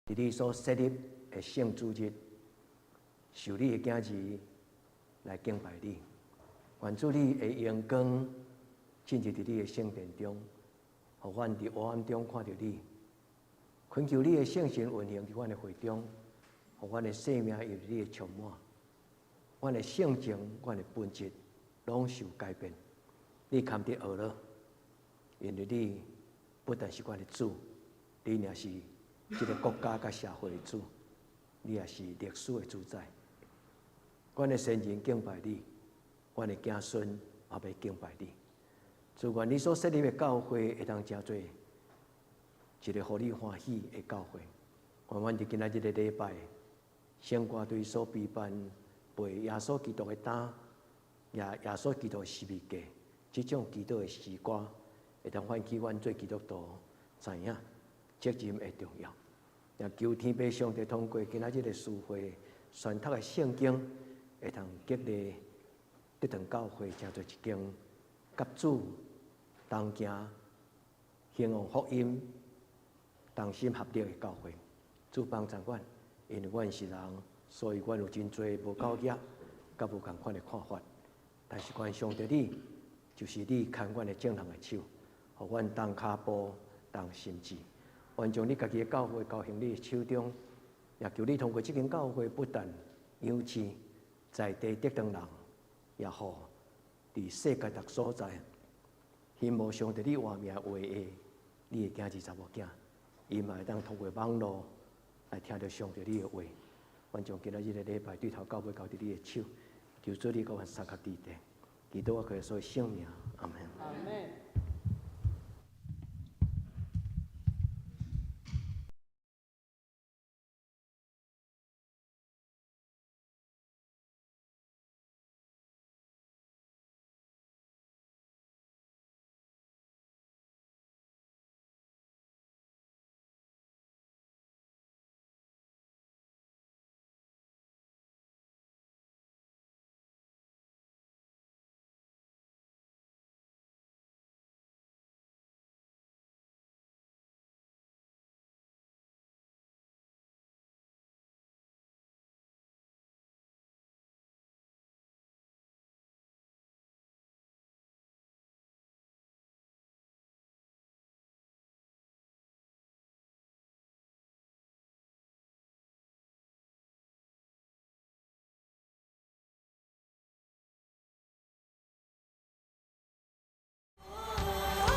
佇你所設立的聖主日，受你的囝兒來敬拜你。願主你的榮光進入佇你的聖殿中，予阮佇黑暗中看著你。懇求你的聖神運行佇阮的會中，予阮的生命因你的充滿，阮的性情、阮的本質攏受改變。你堪得學了，因為你不但是阮的主，你也是這个國家佮社會的主，你也是歷史的主宰。阮的先人敬拜你，阮的子孫也欲敬拜你。主，願你所設立的教會會當成做一个予你歡喜的教會。願阮佇今仔日的禮拜，聖歌隊所備辦背耶穌基督的擔，耶穌基督的十字架，這種祈禱的詩歌，會當喚起阮做基督徒知影責任的重要。也求天父上帝通過今仔日的聚會宣讀的聖經，會當激勵德堂教會成做一間佮主同行、興旺福音、同心合力的教會。主幫助阮，因為阮是人，所以阮有真濟無夠額，佮無仝款的看法。但是願上帝你，就是你牽阮的眾人的手，予阮同跤步、同心志。願將你家己的教會交予你的手中，也求你通過這間教會，不但養賜在地德堂人，也予佇世界逐所在，希望上帝你活命話的，你的囝兒查某囝，伊嘛會當通過網路來聽著上帝你的話。願將今仔日的禮拜對頭到尾交佇你的手，求主你佮阮相佮佇地，祈禱我耶穌的聖名，阿門。阿門。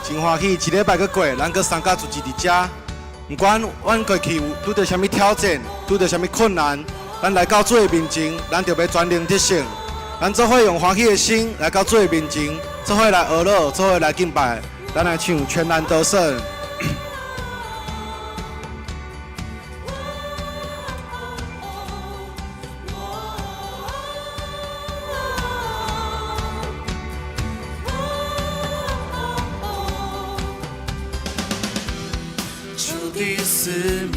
真歡喜，一禮拜閣過，咱閣三家聚集佇遮。毋管阮過去有拄著啥物挑戰，拄著啥物困難，咱來到主的面前，咱就欲全能得勝。咱做伙用歡喜的心來到主的面前，做伙來學樂，做伙來敬拜，咱來唱全能得勝。仇敵四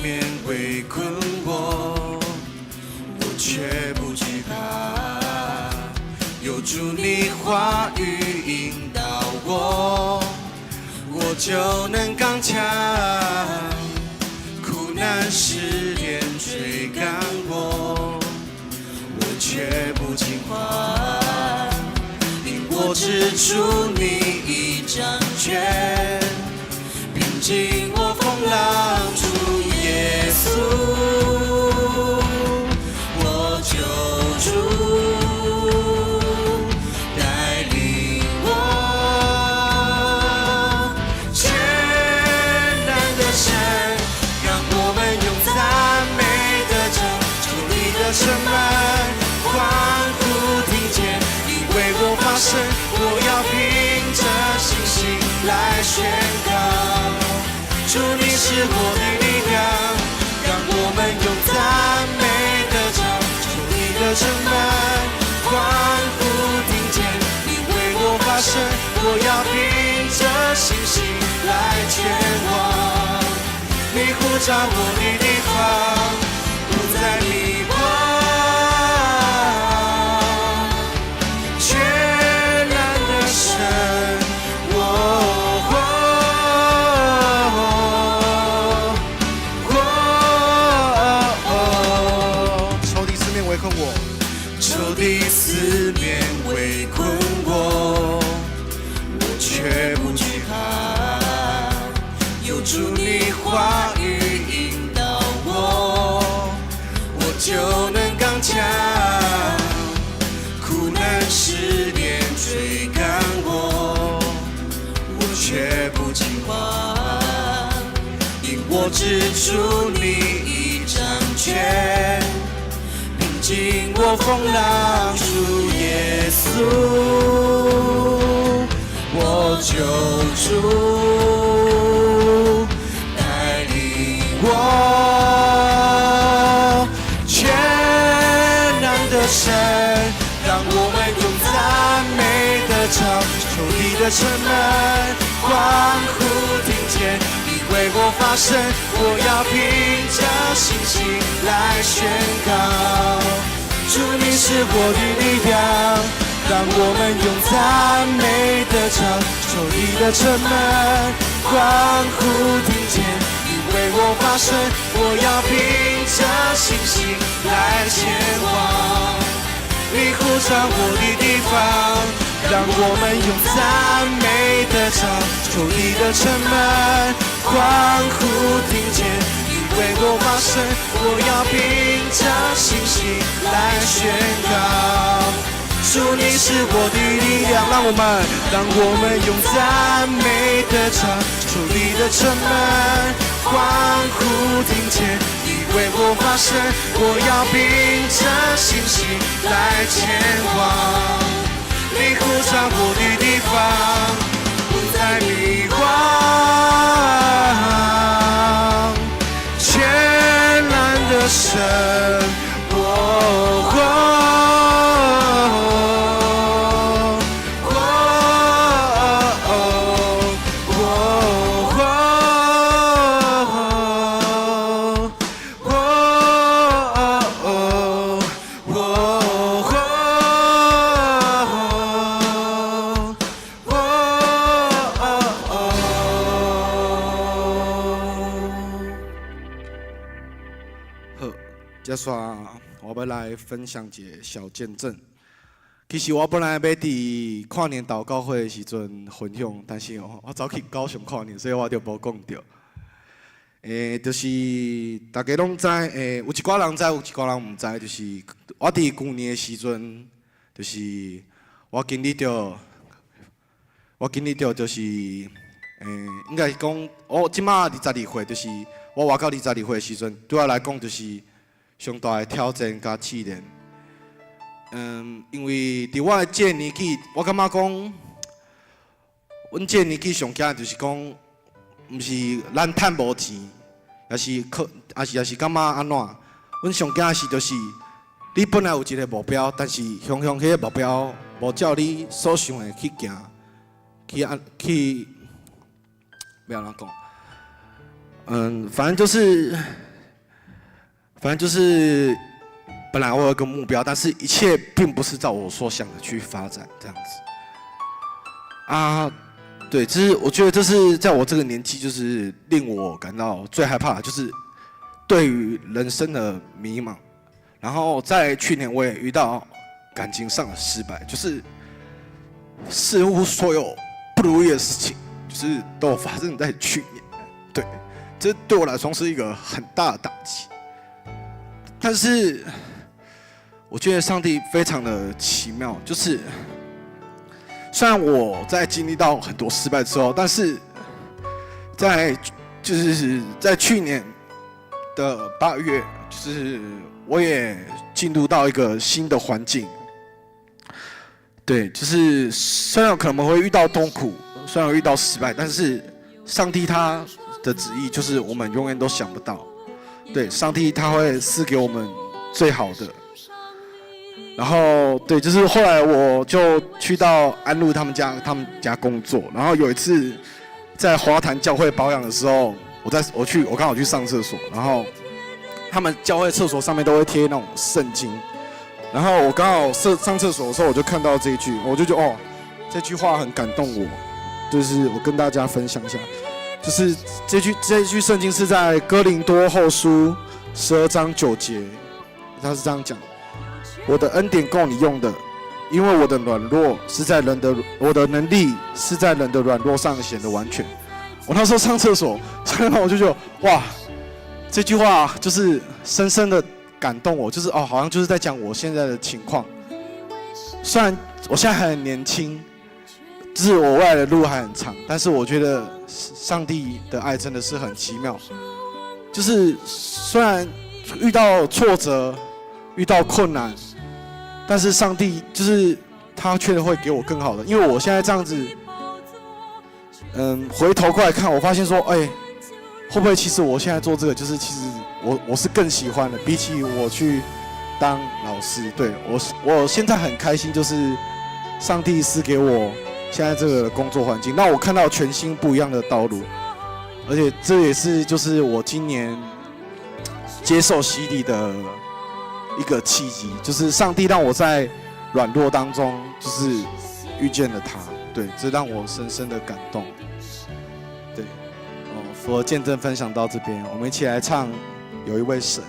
面圍困我，我卻不懼怕。有主你話語引導我，我就能剛強。苦難試煉追趕我，我卻不驚慌，因我知主你已掌權，平靜我風浪，主耶穌，我救主，帶領我全能的神，讓我們用讚美的歌，求你的城門歡呼，聽見你為我發聲，我要憑著信心來宣告，主你是我的力量，讓我們用讚美的歌，求你的城門歡呼，聽見你為我發聲，我要憑著信心來前往，你呼召我的地方，不再迷惘。全能的神，我活。我知主你已掌權，平靜我風浪，主耶穌，我救主帶領我，全能的神，讓我們用讚美的唱，仇敵的城門歡呼，聽見你為我發聲，我要憑著信心來宣告，主你是我的力量，讓我們用讚美的唱，仇敵的城門歡呼，聽見你為我發聲，我要憑著信心來前往。你呼召我的地方，讓我們用讚美的唱，仇敵的城門歡呼，聽見你為我發聲，我要憑著信心來宣告，主你是我的力量。讓我們用讚美的唱，仇敵的城門歡呼，聽見你為我發聲，我要憑著信心來前往。你呼召我的地方，不再迷惘。全能的神，我活。好，接煞我欲來分享一个小見證。其實我本來欲佇跨年禱告會的時陣分享，但是哦，我走去高雄跨年，所以我就無講著。就是大家攏知，有一寡人知，有一寡人毋知，就是我佇舊年的時陣，就是我經歷著，我經歷著就是，應該是講，我這馬22歲，就是我活到22歲的時陣，對我來講就是上大的挑戰佮試煉。因為佇我的這個年紀，我感覺講，阮這個年紀上驚就是講，毋是咱趁無錢，抑是可，抑是感覺按怎？阮上驚的是就是，你本來有一個目標，但是常常彼个目標無照你所想的去行，去按去，欲按怎講？反正就是，本來我有一個目標，但是一切並不是照我所想的去發展，這樣子。啊，對，其實我覺得這是在我這個年紀，就是令我感到最害怕的，就是對於人生的迷茫。然後在去年我也遇到感情上的失敗，就是似乎所有不如意的事情，就是都發生在去年。對，這對我來說是一個很大的打擊。但是我覺得上帝非常的奇妙，就是雖然我在經歷到很多失敗之後，但是在就是在去年的8月，就是我也進入到一個新的環境。對，就是雖然可能會遇到痛苦，雖然遇到失敗，但是上帝他的旨意就是我們永遠都想不到。對，上帝他會賜給我們最好的。然後，對，就是後來我就去到安陸他們家工作。然後有一次在華壇教會保養的時候，我剛好去上廁所，然後他們教會廁所上面都會貼那種聖經。然後我剛好上廁所的時候，我就看到這一句，我就覺得哦，這句話很感動我，就是我跟大家分享一下，就是這句聖經是在哥林多後書12章9節，他是這樣講。我的恩典夠你用的，因為我的軟弱是在人的，我的能力是在人的軟弱上顯得完全。我那時候上廁所，上完我就覺得哇，這句話就是深深的感動我，就是哦，好像就是在講我現在的情況。雖然我現在還很年輕，就是我未來的路還很長，但是我覺得上帝的愛真的是很奇妙。就是雖然遇到挫折、遇到困難，但是上帝就是他卻會給我更好的。因為我現在這樣子，回頭過來看，我發現說，哎，會不會其實我現在做這個，就是其實我是更喜歡的，比起我去當老師。對，我現在很開心，就是上帝賜給我現在這個工作環境，讓我看到全新不一樣的道路，而且這也是就是我今年接受洗禮的一個契機，就是上帝讓我在軟弱當中，就是遇見了他，對，這讓我深深的感動。對，哦，我見證分享到這邊，我們一起來唱《有一位神》。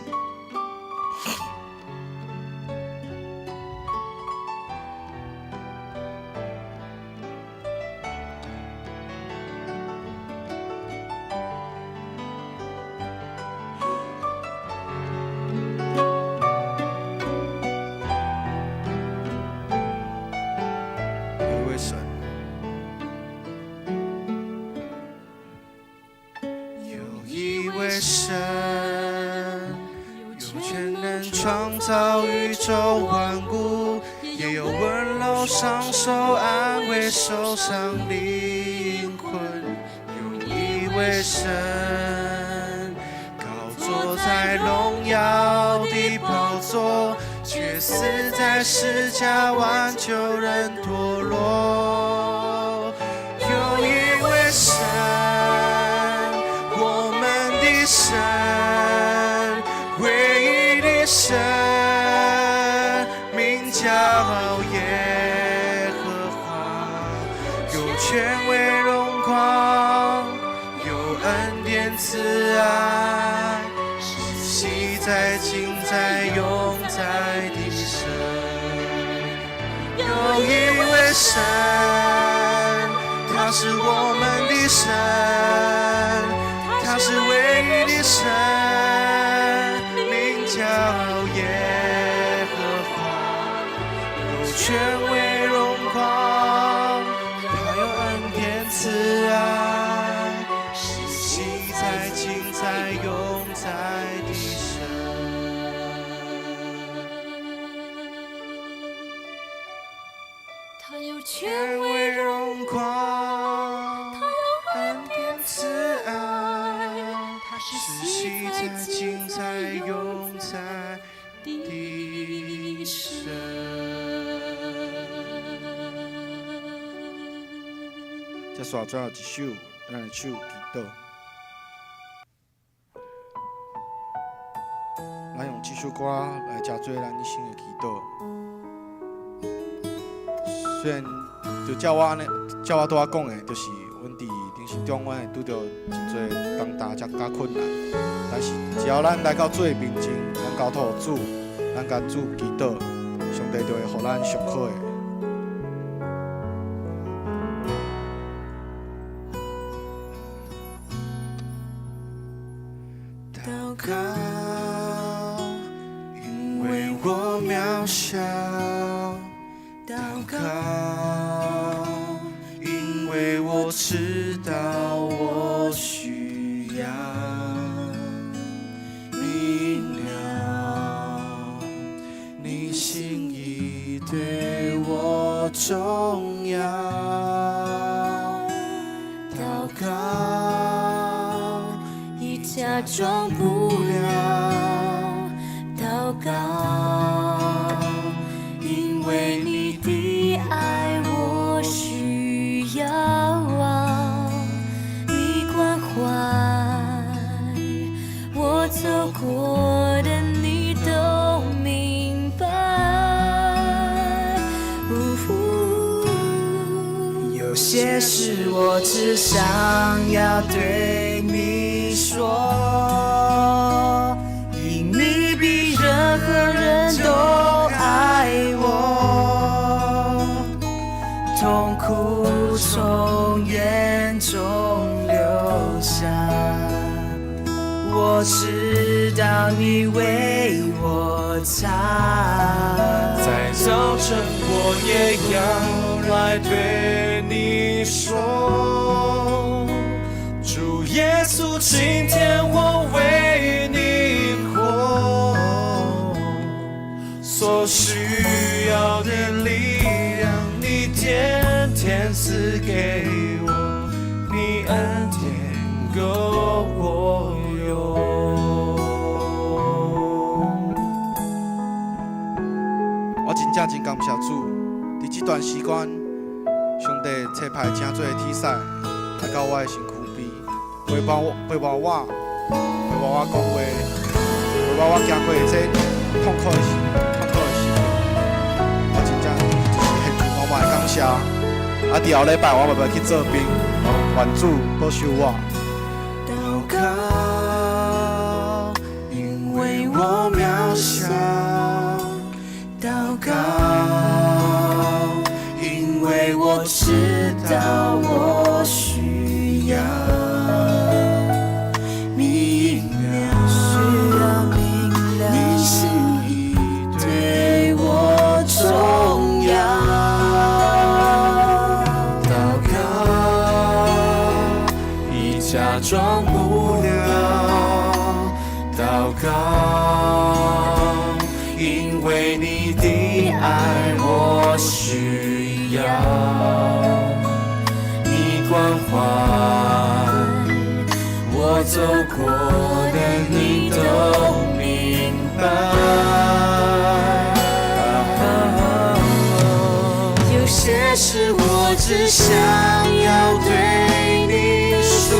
最後一首，咱來唱祈禱。咱用這首歌來成做咱一生的祈禱。雖然就照我按呢，照我拄仔講的，就是阮佇人生中，阮會拄著真濟重擔才較困難。但是只要咱來到主的面前，咱交託予主，咱共主祈禱，上帝就會予咱上好的。今天我為正真感謝主，佇這段時間，上帝差派誠濟的天使來到我的身軀邊，陪伴我，陪伴我，陪伴我講話，陪伴我行過這痛苦的時刻。我真正就是獻出滿滿的感謝。啊，佇後禮拜我嘛欲去做兵，願主保守我。禱告，因為我渺小；禱告，因為我知道我需要明了，需要明了，你心意對我重要。禱告，已假裝不了。禱告，因為你的愛我需要，你關懷我走過的，你都明白。有些事我只想要對你說，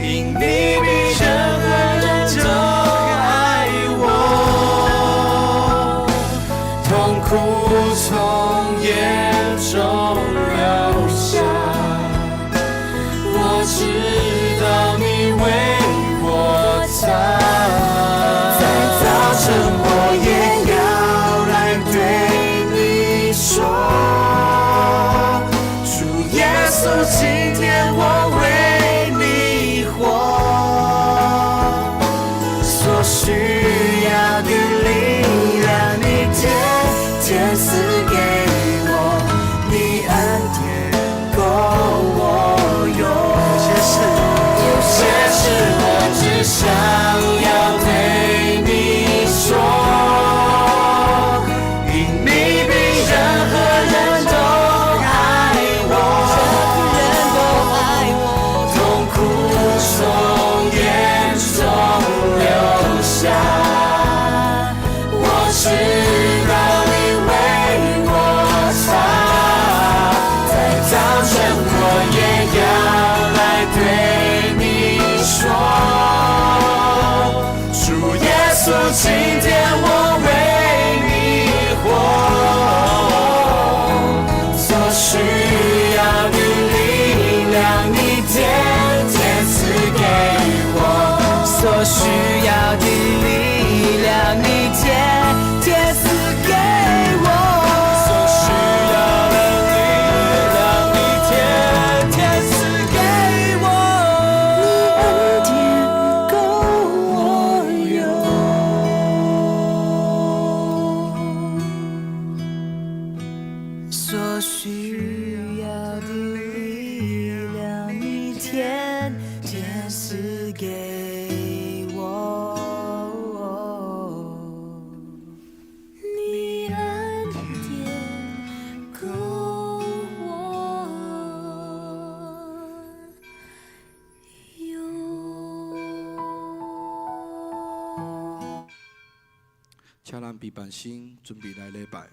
因你比任何人都愛我，痛苦從眼中流下，我知道你為我擦。在早晨我也要來對你說，主耶穌，今天我為你活，所需要的力量，你天天賜給我，你恩典夠我用。有些事我只想要對你說，因你比任何人都愛我，痛苦從眼中流下，我知道你為我擦。在早晨我也要來對你說，主耶穌，今天我為你活，所需要的力量，你天天賜給我，所需要的力量，你天天賜給我。所需要的力量，你天天賜給我。你恩典夠我用。所需要的力量，你天天賜給我。你恩典夠我用。請咱備辦心，準備來禮拜。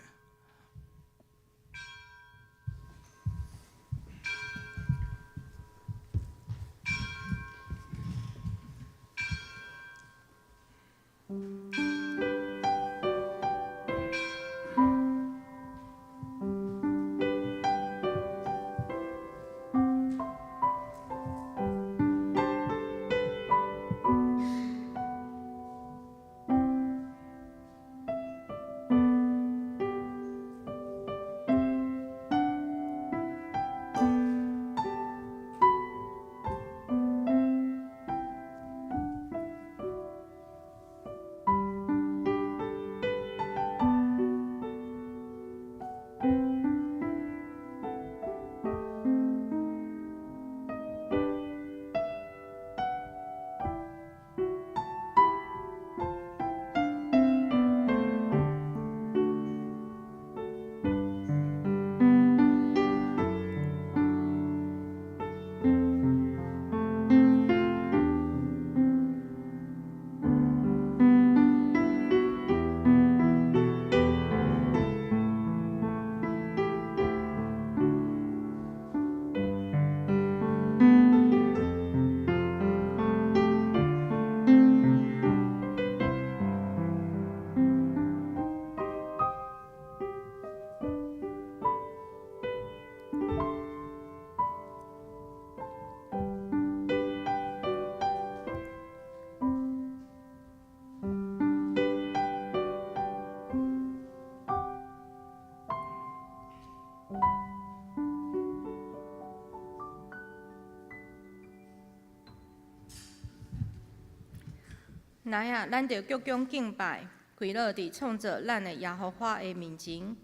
來啊，咱著鞠躬敬拜，跪落佇創造咱的耶和華的面前，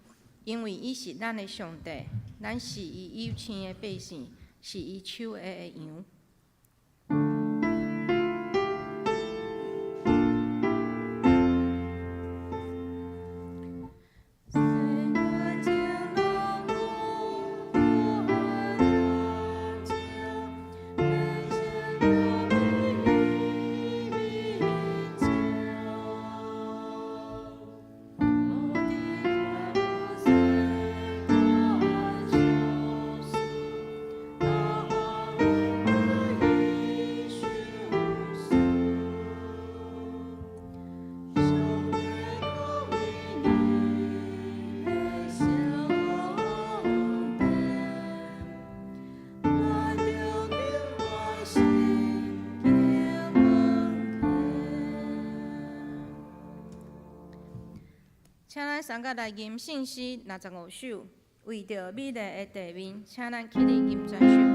因為伊是咱的上帝，咱是伊有飼的百姓，是伊手下的羊。請咱三個來吟聖詩65首，為著美麗的地面，請咱起立吟這首。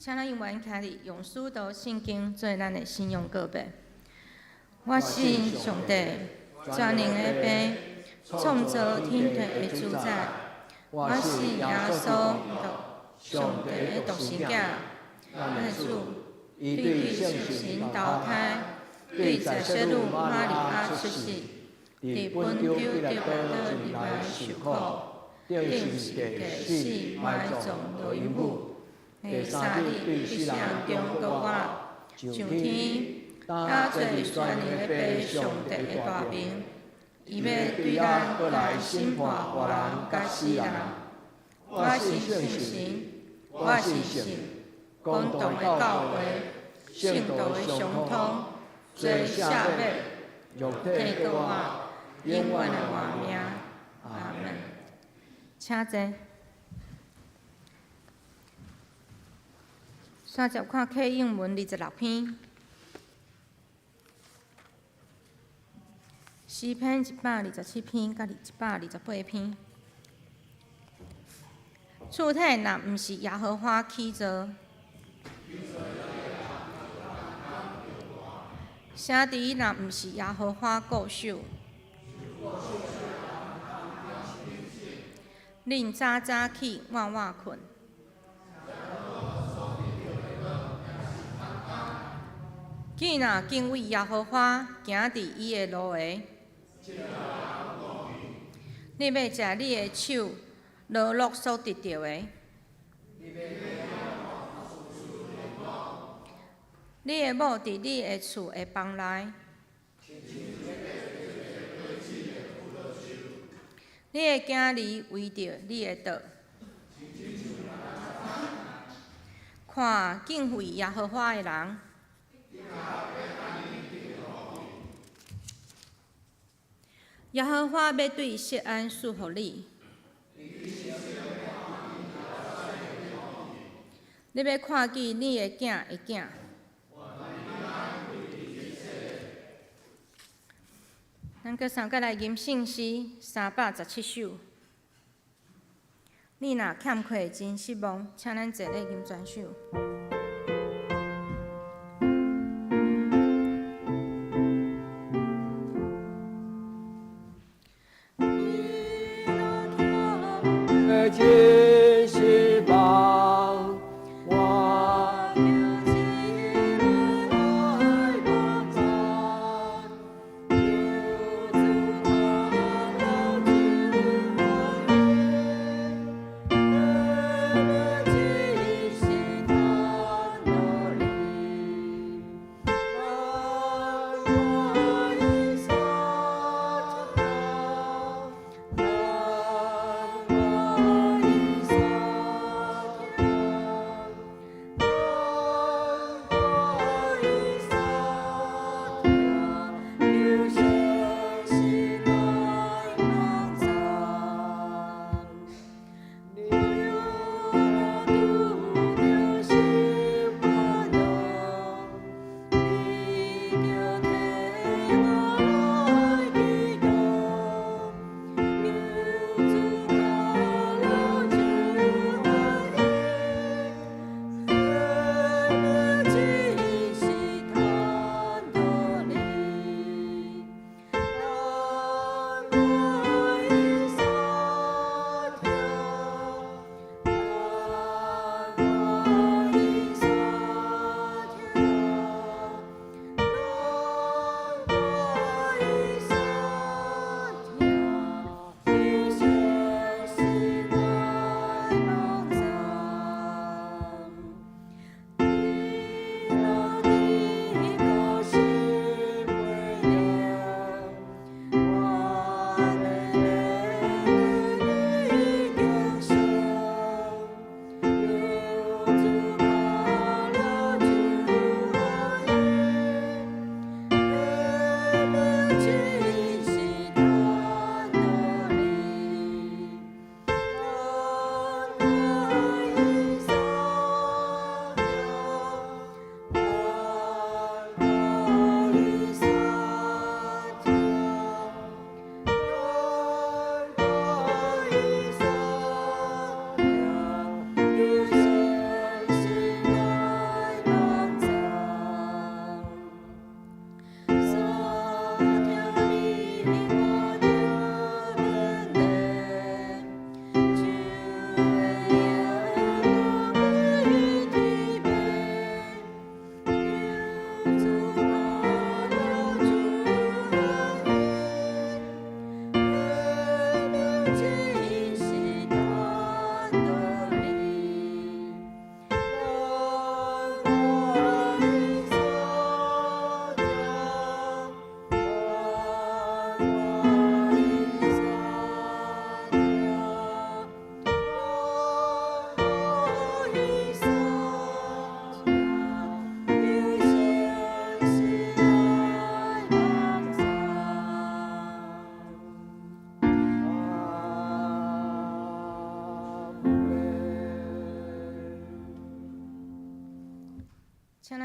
請咱永遠徛佇用使徒信經做咱的信仰告白。我信上帝，全能的父，創造天地的主宰。我信耶穌基督，上帝的獨生囝，咱的主，伊對聖神投胎，對在聖女瑪利亞出世，佇本丟彼拉多入來受苦，釘十架死埋葬落陰府。第三日對死人中復活，上天，搭坐佇全能的父上帝的大爿，伊欲對咱閣來審判活人佮死人。我信聖神，我信信公同的教會，聖徒的相通，罪赦免，肉體復活，永遠的活命。阿門。請坐。三十看課英文26篇，詩篇127篇佮128篇。厝体若毋是耶和華起造，城池若毋是耶和華固守，恁早早起，晚晚睏。既若敬畏耶和華，行佇伊的路的，你欲食你的手勞碌所得著的，你的某佇你的厝的房內，你的囝兒圍著你的桌。看敬畏耶和華的人，耶和華欲對錫安賜福你。你欲看見你的囝的囝。咱閣三閣來吟聖詩317首。你若欠缺真失望，請咱坐咧吟全首。真失望，我求一个来帮赞，求主他老主我的，只是他努力，让我一生让我一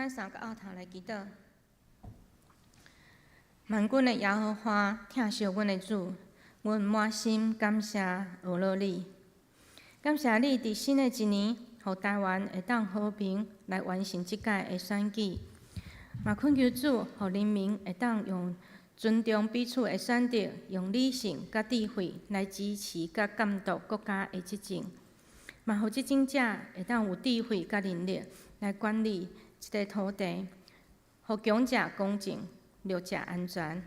咱三个沤頭來祈禱。萬軍的耶和華，疼惜阮的主，阮滿心感謝阿樂你，感謝你佇新的一年，予台灣會當和平來完成這屆的選舉。嘛懇求主，予人民會當用尊重彼此的選擇，用理性佮智慧來支持佮監督國家的執政。嘛，予執政者會當有智慧佮能力來管理這个土地，予強者公正，弱者安全。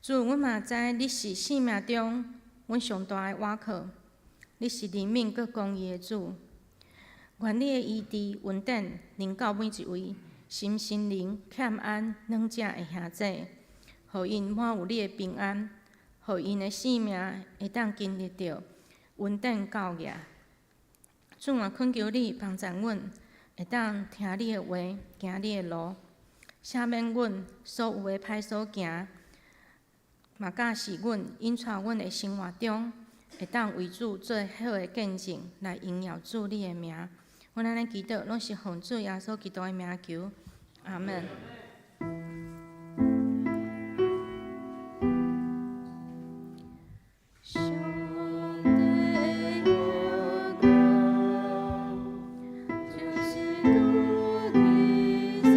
主，阮嘛知你是生命中阮上大的倚靠，你是憐憫閣公義的主。願你的醫治恩典臨到每一位身心靈欠安軟者的兄姊，予𪜶滿有你的平安，予𪜶的生命會當經歷著恩典教育。主啊，懇求你幫助阮，會當聽你的話，行你的路，赦免阮所有的歹所行，嘛教示阮，引帶阮的生活中，會當為主做好的見證，來榮耀主你的名。阮按呢祈禱，攏是奉主耶穌基督的名求，阿門。上帝的國，就是獨一世的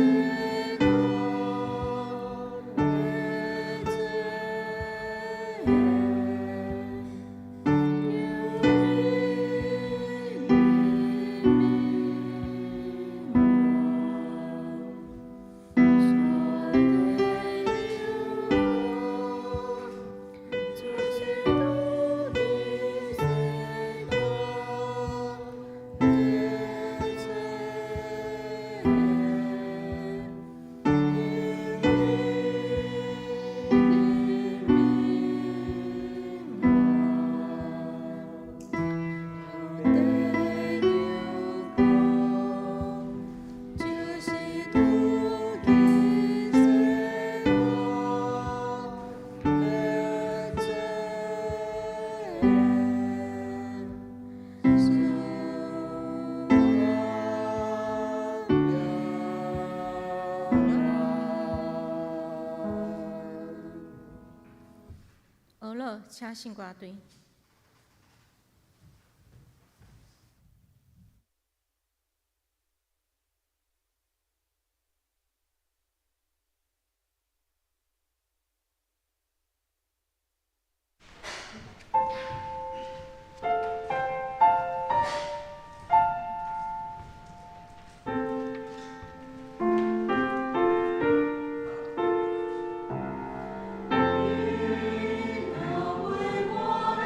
好了，請聖歌隊。你若為我的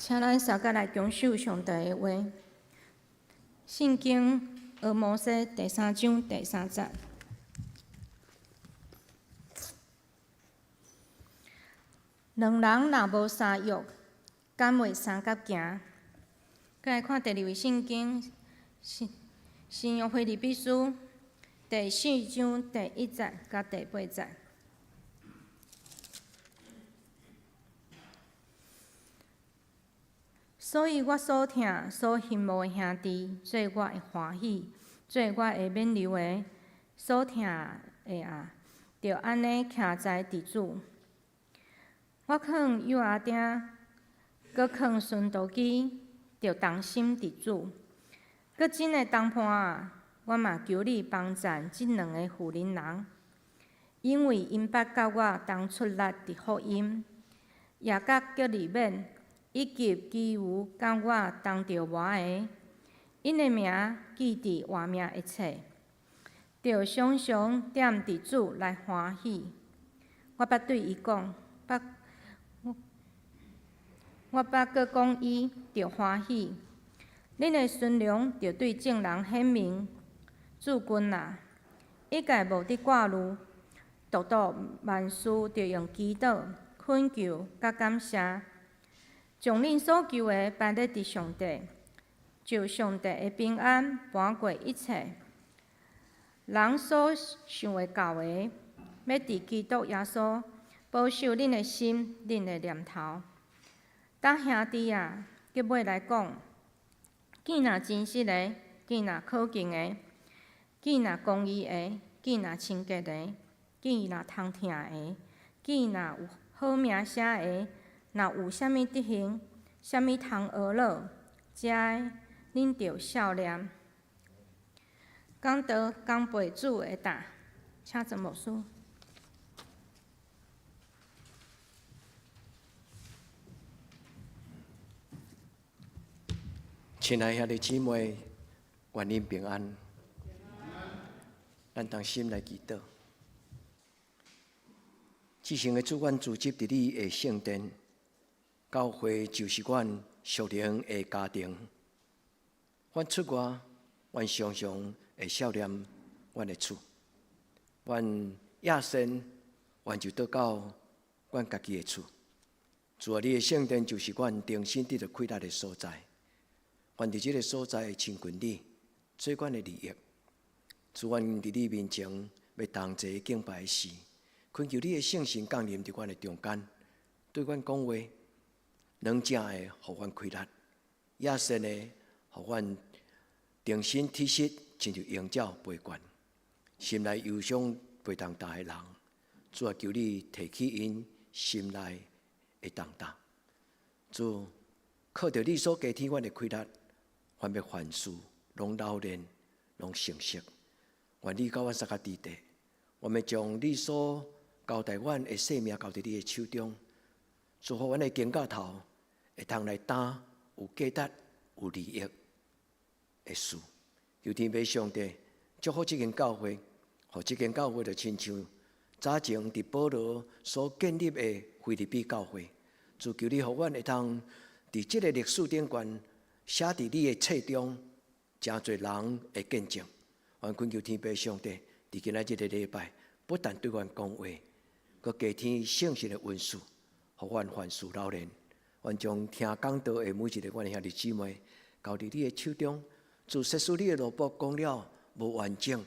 請咱三個來共守上帝的話。聖經阿摩司第三章第三節。兩人若無相約，敢會相佮行？閣來看第二位聖經，新新約腓立比書第四章第一節佮第八節。所以我所疼、所欣慕的兄弟，做我的歡喜，做我的勉勵的，所疼的啊，著按呢徛在佇主。我勸友阿丁，閣勸孫道基，著同心佇主。閣真的同伴啊，我嘛求你幫贊這兩个婦人人，因為𪜶捌佮我同出力佇福音，也佮革利免，以及其餘佮我同著磨的，𪜶的名記佇活命的冊，著常常踮佇主來歡喜。我捌對伊講，捌我捌閣講伊，著歡喜。恁的尊榮著對眾人顯明。諸君啊，一概無得掛慮，獨獨萬事著用祈禱、懇求佮感謝，將恁所求的擺列佇上帝，就上帝的平安瞞過一切。人所想會到的，欲佇基督耶穌保守恁的心、恁的念頭。當兄弟啊，結尾來講，既若真實的，既若可敬的，既若公義的，既若清潔的，既若通疼的，既若有好名聲的，若有啥物德行，啥物通學樂，這个恁著效念。講道講背主的擔，請曾牧師。親愛兄弟姊妹，願恁平安。咱同心來祈禱。至聖的主，阮聚集佇你的聖殿，教會就是阮屬靈的家庭。阮出外，阮常常會想念阮的厝。阮夜深，阮就倒到阮家己的厝。主啊，你的聖殿就是阮重新得著快樂的所在。願佇這个所在親近你，做阮的利益。主，阮佇你面前欲同齊敬拜時，懇求你的聖神降臨佇阮的中間，對阮講話，軟正的予阮開力，野性的予阮重新體質，親像鷹鳥飛懸。心內憂傷背重擔的人，主啊，求你提起𪜶心內的重擔。主，靠著你所加添阮的氣力，阮欲凡事攏老練，攏成熟。願你佮阮相佮佇地，我欲將你所交代阮的性命交佇你的手中，祝福阮的肩胛頭會通來擔有價值、有利益的事。求天父上帝祝福這間教會，予這間教會就親像早前佇保羅所建立的腓立比教會。主求你予阮會通佇這个歷史頂懸寫佇你的冊中，誠濟人會見證。阮懇求天父上帝，佇今仔這个禮拜，不但對阮講話，閣加添聖神的恩賜，予阮凡事老練。阮將聽講道的每一个阮的兄弟姊妹，交佇你的手中。主，即使你的奴僕講了無完整、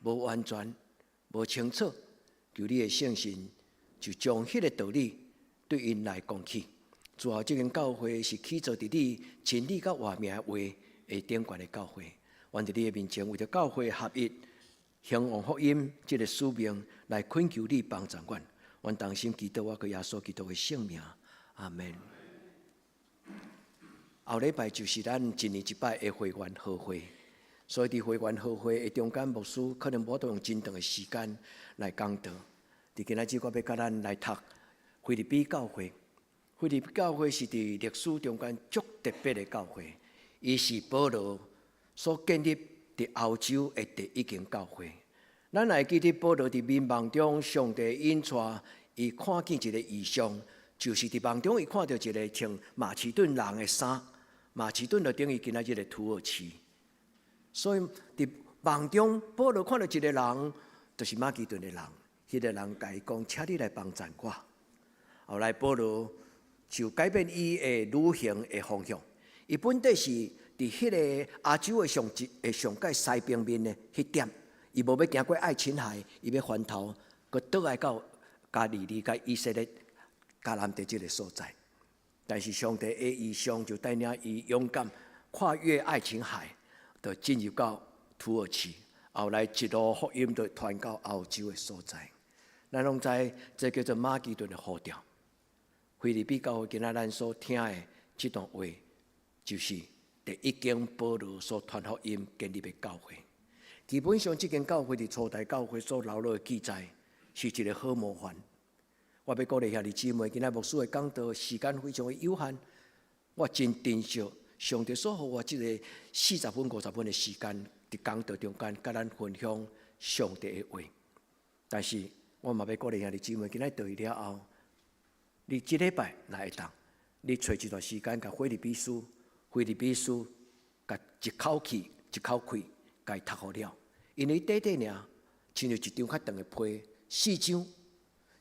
無完全、無清楚，求你的聖神就將彼個道理對𪜶來講起。主啊，這間教會是起造佇你真理佮活命話的頂懸的教會。阮佇你的面前，為著教會合一、興旺福音這个使命，來懇求你幫助阮。阮同心祈禱，我閣耶穌基督的聖名，阿們。後禮拜就是咱一年一擺的會員好會，所以佇會員好會的中間，牧師可能無法度用真長的時間來講道。佇今仔日，我欲佮咱來讀腓立比教會。腓立比教會是佇歷史中間足特別的教會，伊是保羅所建立佇歐洲的第一間教會。咱會記得保羅佇眠夢中，上帝引帶伊看見一个異象，就是佇夢中伊看著一個穿馬其頓人的衫，馬其頓就等於今仔日的土耳其。所以佇夢中，保羅看著一個人，就是馬其頓的人。彼個人共伊講，請你來幫贊我。後來保羅就改變伊的旅行的方向。伊本底是佇彼個亞洲的上一的上蓋西邊面的彼點，伊無欲行過愛琴海，伊欲翻頭，閣倒來到加利利、佮以色列、迦南地這個所在。但是上帝的異象就帶領伊勇敢跨越愛琴海，就進入到土耳其。後來一路福音就傳到歐洲的所在。咱攏知這叫做馬其頓的呼召。腓立比教會今仔咱所聽的這段話，就是第一間保羅所傳福音建立的教會。基本上，這間教會佇初代教會所留落的記載，是一個好模範。我欲鼓勵兄弟姊妹，今仔牧師的講道時間非常的有限，我真珍惜上帝所予我這个40分、50分的時間，佇講道中間，佮咱分享上帝的話。但是，我嘛欲鼓勵兄弟姊妹，今仔倒去了後，你這禮拜若會當，你揣一段時間，共腓立比書、腓立比書，共一口氣、一口氣，共伊讀予了。因為短短爾，親像一張較長的批，四章，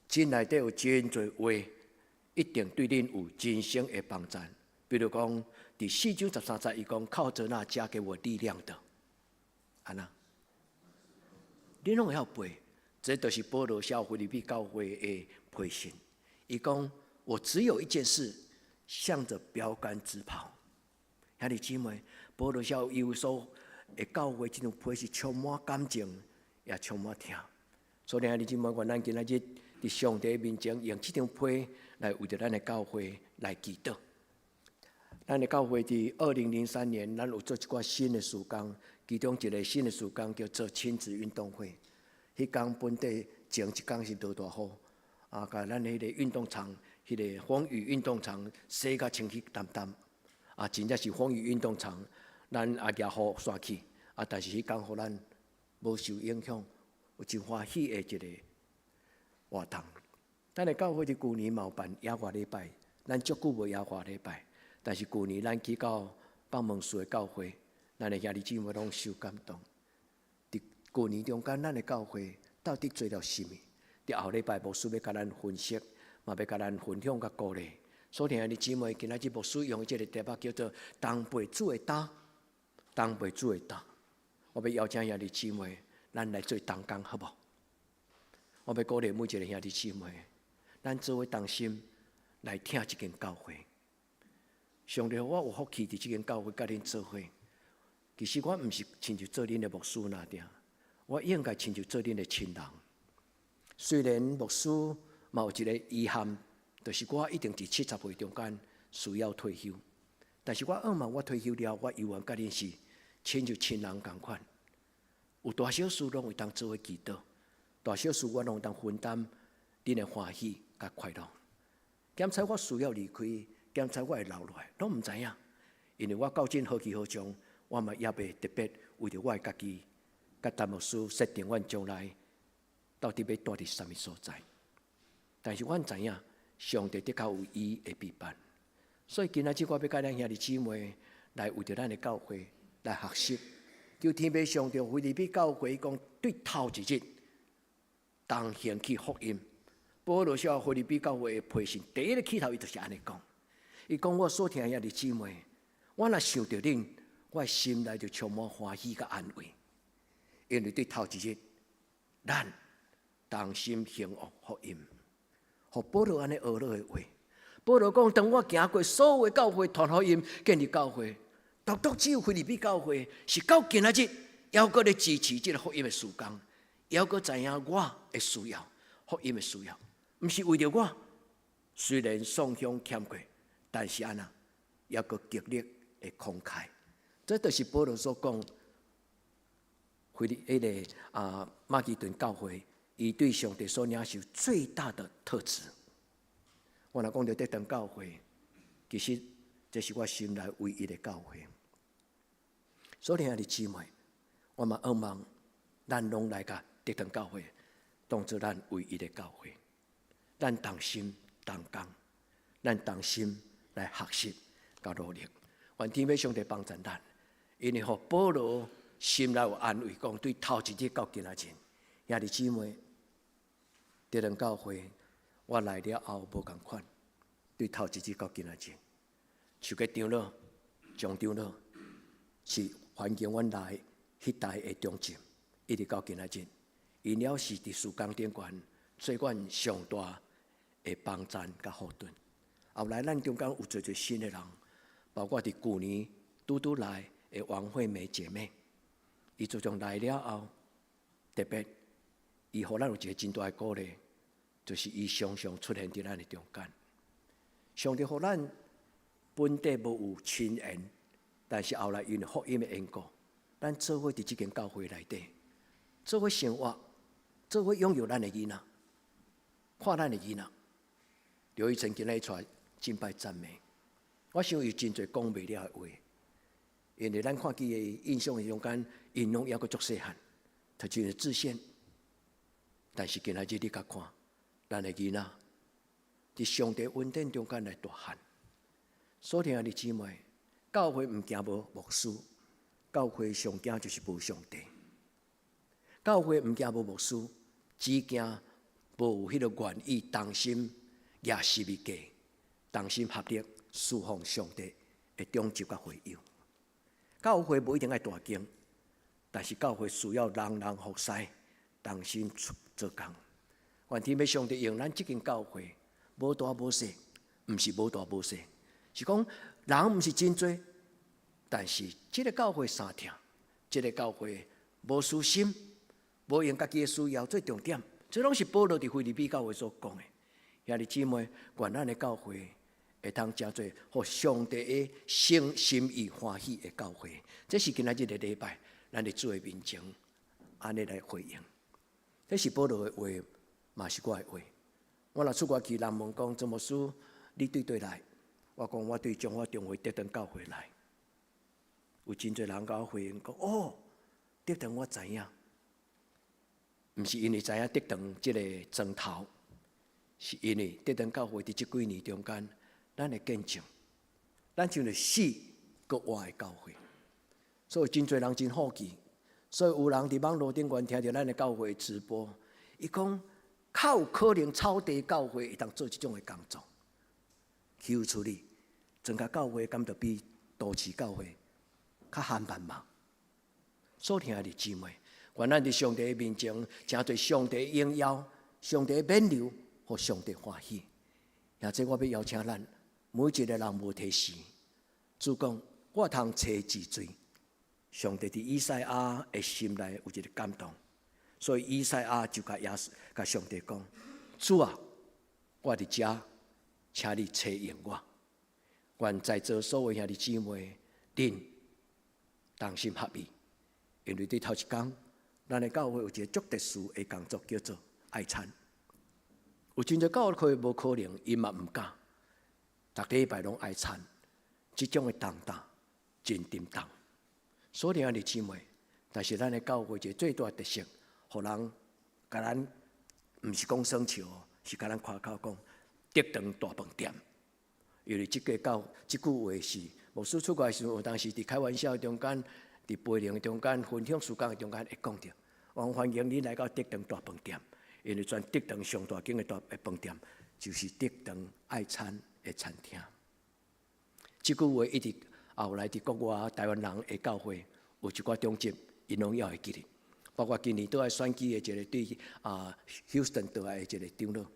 這內底有真濟話，一定對恁有人生的幫助。比如講，佇4章13節，伊講靠著那加給我力量的，按呢？恁攏會曉背，這就是保羅寫腓立比教會的批信。伊講：我只有一件事，向著標竿直跑。兄弟姊妹，保羅寫以弗所的教會這張批是充滿感情，也充滿疼。所以兄弟姊妹，願咱今仔日佇上帝面前用這張批來為著咱的教會來祈禱。咱的教會佇2003年，咱有做一寡新的事工，其中一个新的事工叫做親子運動會。彼工本底前一工是落大雨，啊，共咱彼个運動場，彼个風雨運動場洗甲清氣澹澹，啊，真正是風雨運動場，咱也舉雨傘去，啊，但是彼工予咱無受影響，有真歡喜的一個活動。咱的教會佇舊年嘛有辦野外禮拜，咱足久無野外禮拜，但是舊年咱去到北門市的教會，咱的兄弟姊妹攏受感動。佇舊年中間，咱的教會到底做了啥物？佇後禮拜牧師欲共咱分析，嘛欲共咱分享佮鼓勵。所以兄弟姊妹，今仔日牧師用這个題目叫做“同背主的擔，同背主的擔”。我欲邀請兄弟姊妹，咱來做同工，好無？我欲鼓勵每一个兄弟姊妹，咱做伙同心來疼這間教會。上帝予我有福氣佇這間教會佮恁做伙。其實我毋是親像做恁的牧師爾爾，我應該親像做恁的親人。雖然牧師嘛有一个遺憾，就是我一定佇70歲中間需要退休。但是我向望我退休了，我猶原佮恁是親像親人仝款。有大小事攏會當做伙祈禱，大小事我攏會當分擔恁的歡喜佮快樂。兼且我需要離開，兼且我會留落來，攏毋知影，因為我到今何去何從，我嘛猶未特別為著我的家己，佮陳牧師設定阮將來到底欲蹛佇啥物所在。但是阮知影，上帝的確有伊的備辦，所以今仔日我欲佮咱兄弟姊妹來為著咱的教會來學習。求天父上帝腓立比教會講對頭一日同行去福音。保羅寫腓立比教會的批信，第一个起頭伊就是按呢講。伊講我所疼兄弟姊妹，我若想著恁，我心內就充滿歡喜佮安慰，因為對頭一日，咱同心興旺福音。予保羅按呢學落的話，保羅講：當我行過所有教會傳福音、建立教會，獨獨只有腓立比教會是到今仔日，猶閣咧支持這个福音的事工，猶閣知影我的需要，福音的需要，毋是為著我，雖然雙向欠過，但是按呢，猶閣極力的慷慨。這就是保羅所講，腓立彼个啊馬其頓教會，伊對上帝所領受最大的特質。我若講著德堂教會，其實這是我心內唯一的教會。所以兄弟姊妹，我嘛向望咱攏來共德堂教會當做咱唯一的教會，咱同心同工。咱同心來學習佮努力。願天父上帝幫助咱，因為予保羅心內有安慰，講對頭一日到今仔日，兄弟姊妹，德堂教會，我來了後無仝款，對頭一日到今仔日，樹個長老、張長老是環境阮來彼代的中正，一直到今仔日，𪜶了是佇事工頂懸做阮上大的幫贊佮後盾。後來咱中間有濟濟新的人，包括佇舊年拄拄來的王惠美姐妹，伊自從來了後，特別伊予咱有一個真大的鼓勵，就是伊常常出現佇咱的中間。上帝予咱本底無有親緣，但是後來因為福音的緣故，咱做伙佇這間教會內底，做伙生活，做伙養育咱的囡仔，看咱的囡仔。劉一成今日出來敬拜讚美，我想有真濟講袂了的話，因為咱看見的印象中間，𪜶攏猶閣足細漢，讀一個自線。但是今仔日你共看，咱的囡仔佇上帝恩典中間來大漢。所以兄弟姊妹，教會毋驚無牧師，教會上驚就是無上帝。教會毋驚無牧師，只驚無有彼個願意同心舉十字架，同心合力侍奉上帝的長執佮會友。教會無一定愛大間，但是教會需要人人服侍，同心做工。願天父上帝用咱這間教會，無大無細，毋是無大無細，是講人毋是真濟，但是這个教會相疼，這个教會無私心，無用家己的需要做重點，這攏是保羅佇腓立比教會所講的。兄弟姊妹，願咱的教會會當成做予上帝的心心意歡喜的教會。這是今仔日的禮拜，咱佇主的面前按呢來回應。這是保羅的話，嘛是我的話。我若出外去，人問講，曾牧師，你對佗來？我講我對中華中會德堂教會來。有真濟人共我回應講，哦，德堂我知影，毋是因為知影德堂這个磚頭，是因為德堂教會佇這幾年中間，咱的見證，咱像是死閣活的教會，所以真濟人真好奇，所以有人佇網路頂懸聽著咱的教會直播，伊講較有可能草地教會會當做這種的工作，豈有此理？莊腳教會敢著比都市教會較憨慢嗎？所聽的姊妹，願咱佇上帝面前，成做上帝榮耀、上帝勉勵，予上帝歡喜。也這我欲邀請咱每一个人無提示，主講我通揣治罪。上帝佇以賽亞的心內有一个感動，所以以賽亞就共耶穌、共上帝講：主啊，我佇遮，請你揣用我。願在座所有兄弟姊妹，恁同心合意，因為佇頭一工，咱的教會有一个足特殊的工作，叫做愛餐。有真濟教會無可能，𪜶嘛毋敢，逐禮拜攏愛餐，這種的重擔真沉重。所以兄弟姊妹，但是咱的教會一个最大特色，予人共咱毋是講耍笑，是共咱誇口講德堂大飯店。因為這個教這句話是牧師出來時，有當時佇開玩笑中間，佇陪靈中間分享時間中間會講著，我歡迎你來到德堂大飯店，因為全德堂上大間的大飯店就是德堂愛餐的餐廳。這句話一直後來佇國外台灣人的教會有一寡長執，𪜶攏猶會記得，包括今年倒來選舉的一个對Houston 倒來的一个長老，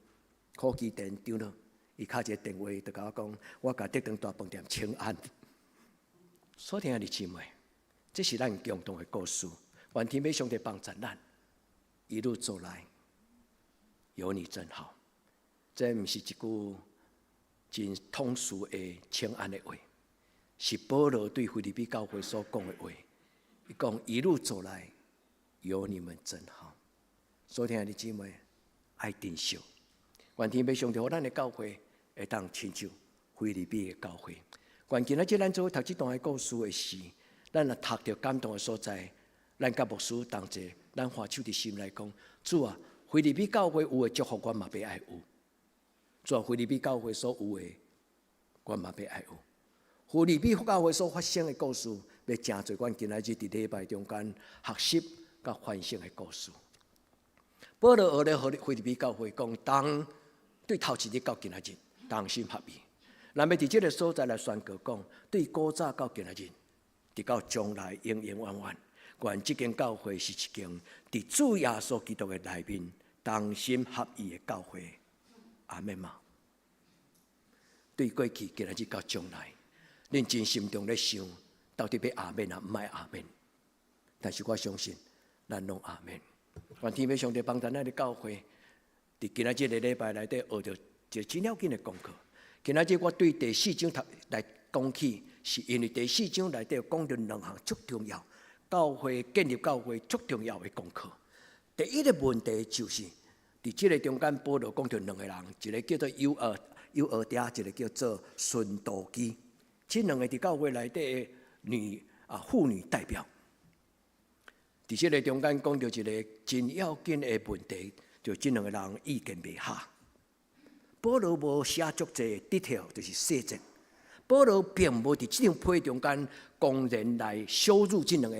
科技店長老。伊敲一个電話，就共我講，我共德堂大飯店請安。所聽的姊妹，這是咱共同的故事。願天父上帝幫助咱，一路走來，有你真好。這毋是一句真通俗的請安的話，是保羅對腓立比教會所講的話。伊講一路走來，有你們真好。所聽的姊妹，愛珍惜。願天父上帝予咱的教會會當親像腓立比的教會。願今仔日咱做讀這段的故事的時，咱若讀著感動的所在，咱佮牧師同齊，咱懷手佇心內講：主啊，腓立比教會有的祝福，我嘛欲愛有。主啊，腓立比教會所有的，我嘛欲愛學。腓立比教會所發生的故事，欲成做阮今仔日佇禮拜中間學習佮反省的故事。保羅學咧予腓立比教會講，當對頭一日到今仔日，同心合意。咱欲佇這个所在來宣告講，對古早到今仔日，直到將來永永遠遠，願這間教會是一間佇主耶穌基督的內面同心合意的教會。阿們嗎？對過去、今仔日到將來，恁真心中咧想，到底欲阿們抑毋愛阿們？但是我相信，咱攏阿們。願天父上帝幫助咱的教會，佇今仔日個禮拜內底學著一个真要緊的功課。今仔日我對第四章頭來講起，是因為第四章內底講著兩項足重要，教會建立教會足重要的功課。第一个問題就是，佇這个中間，保羅講著兩个人，一个叫做友俄狄，一个叫做順都基。這兩个佇教會內底的女啊婦女代表。佇這个中間講著一个真要緊的問題，就這兩个人意見袂合。保羅無寫足濟 detail，就是細節。保羅並無佇這張批中間公然來羞辱這兩个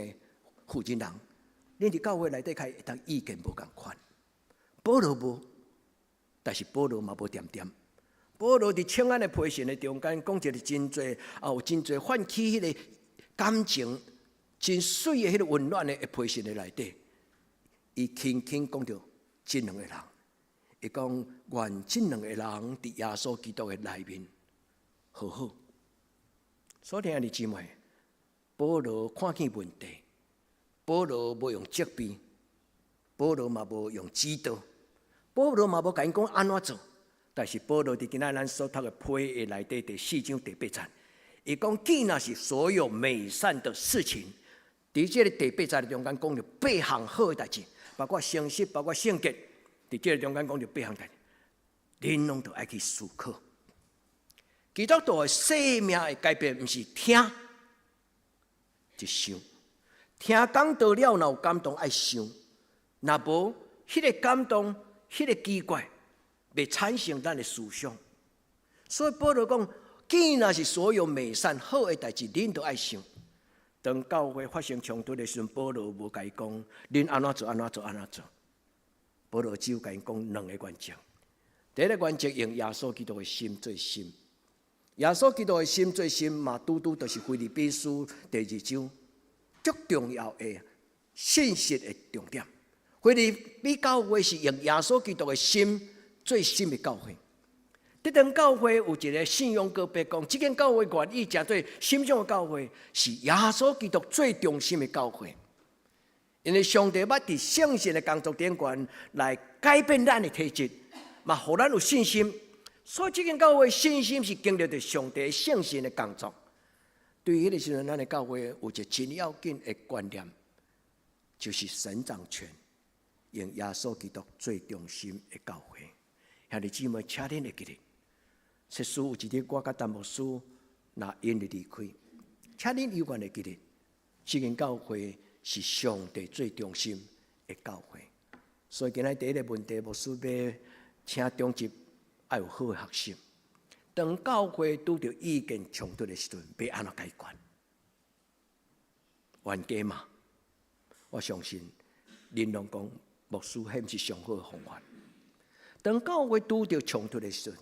婦人。恁佇教會內底較會當意見無仝款。保羅無，但是保羅嘛無恬恬。保羅佇請安的批信的中間講一个真濟啊，有真濟泛起彼个感情，真媠的彼个溫暖的批信的內底，伊輕輕講著這兩個人，伊講願這兩個人佇耶穌基督的內面和好。所以兄弟姊妹，保羅看見問題，保羅無用責備，保羅嘛無用指導，保羅嘛無共𪜶講按怎做。但是保羅佇今仔咱所讀的批的內底第四章第八節，伊講既若是所有美善的事情，佇這个第八節的中間講著八項好的代誌，包括誠實，包括聖潔，佇這个中間講著八項代誌，恁攏著愛去思考。基督徒的生命的改變，毋是聽，是想。聽講道了，若有感動愛想，若無彼个感動，彼个奇怪，袂產生咱的思想。所以保羅講，既若是所有美善好的代誌，恁都愛想。當教會發生衝突的時陣，保羅無共伊講，恁按怎做，按怎做，按怎做。保羅只有共𪜶講兩个原則。第一个原則，用耶穌基督的心做心。耶穌基督的心做心嘛，拄拄就是腓立比書第二章足重要的信息的重點。腓立比教會是用耶穌基督的心做心的教會。這間教會有一个信仰告白講，這間教會願意成做心中的教會，是耶穌基督最中心的教會。因為上帝捌佇聖神的工作頂懸來改變咱的體質，嘛，予咱有信心。所以這間教會信心是經歷著上帝聖神的工作。對彼个時陣，咱的教會有一个真要緊的觀念，就是神掌權，用耶穌基督最中心的教會。兄弟姊妹，請恁會記得，設使有一日我佮陳牧師若因為離開，請恁永遠會記得，這間教會是上帝最中心的教會。所以今仔第一个問題，牧師欲請長執愛有好的學習。當教會拄著意見衝突的時陣，欲按怎解決？冤家嘛，我相信恁攏講牧師彼毋是上好的方法。當教會拄著衝突的時陣，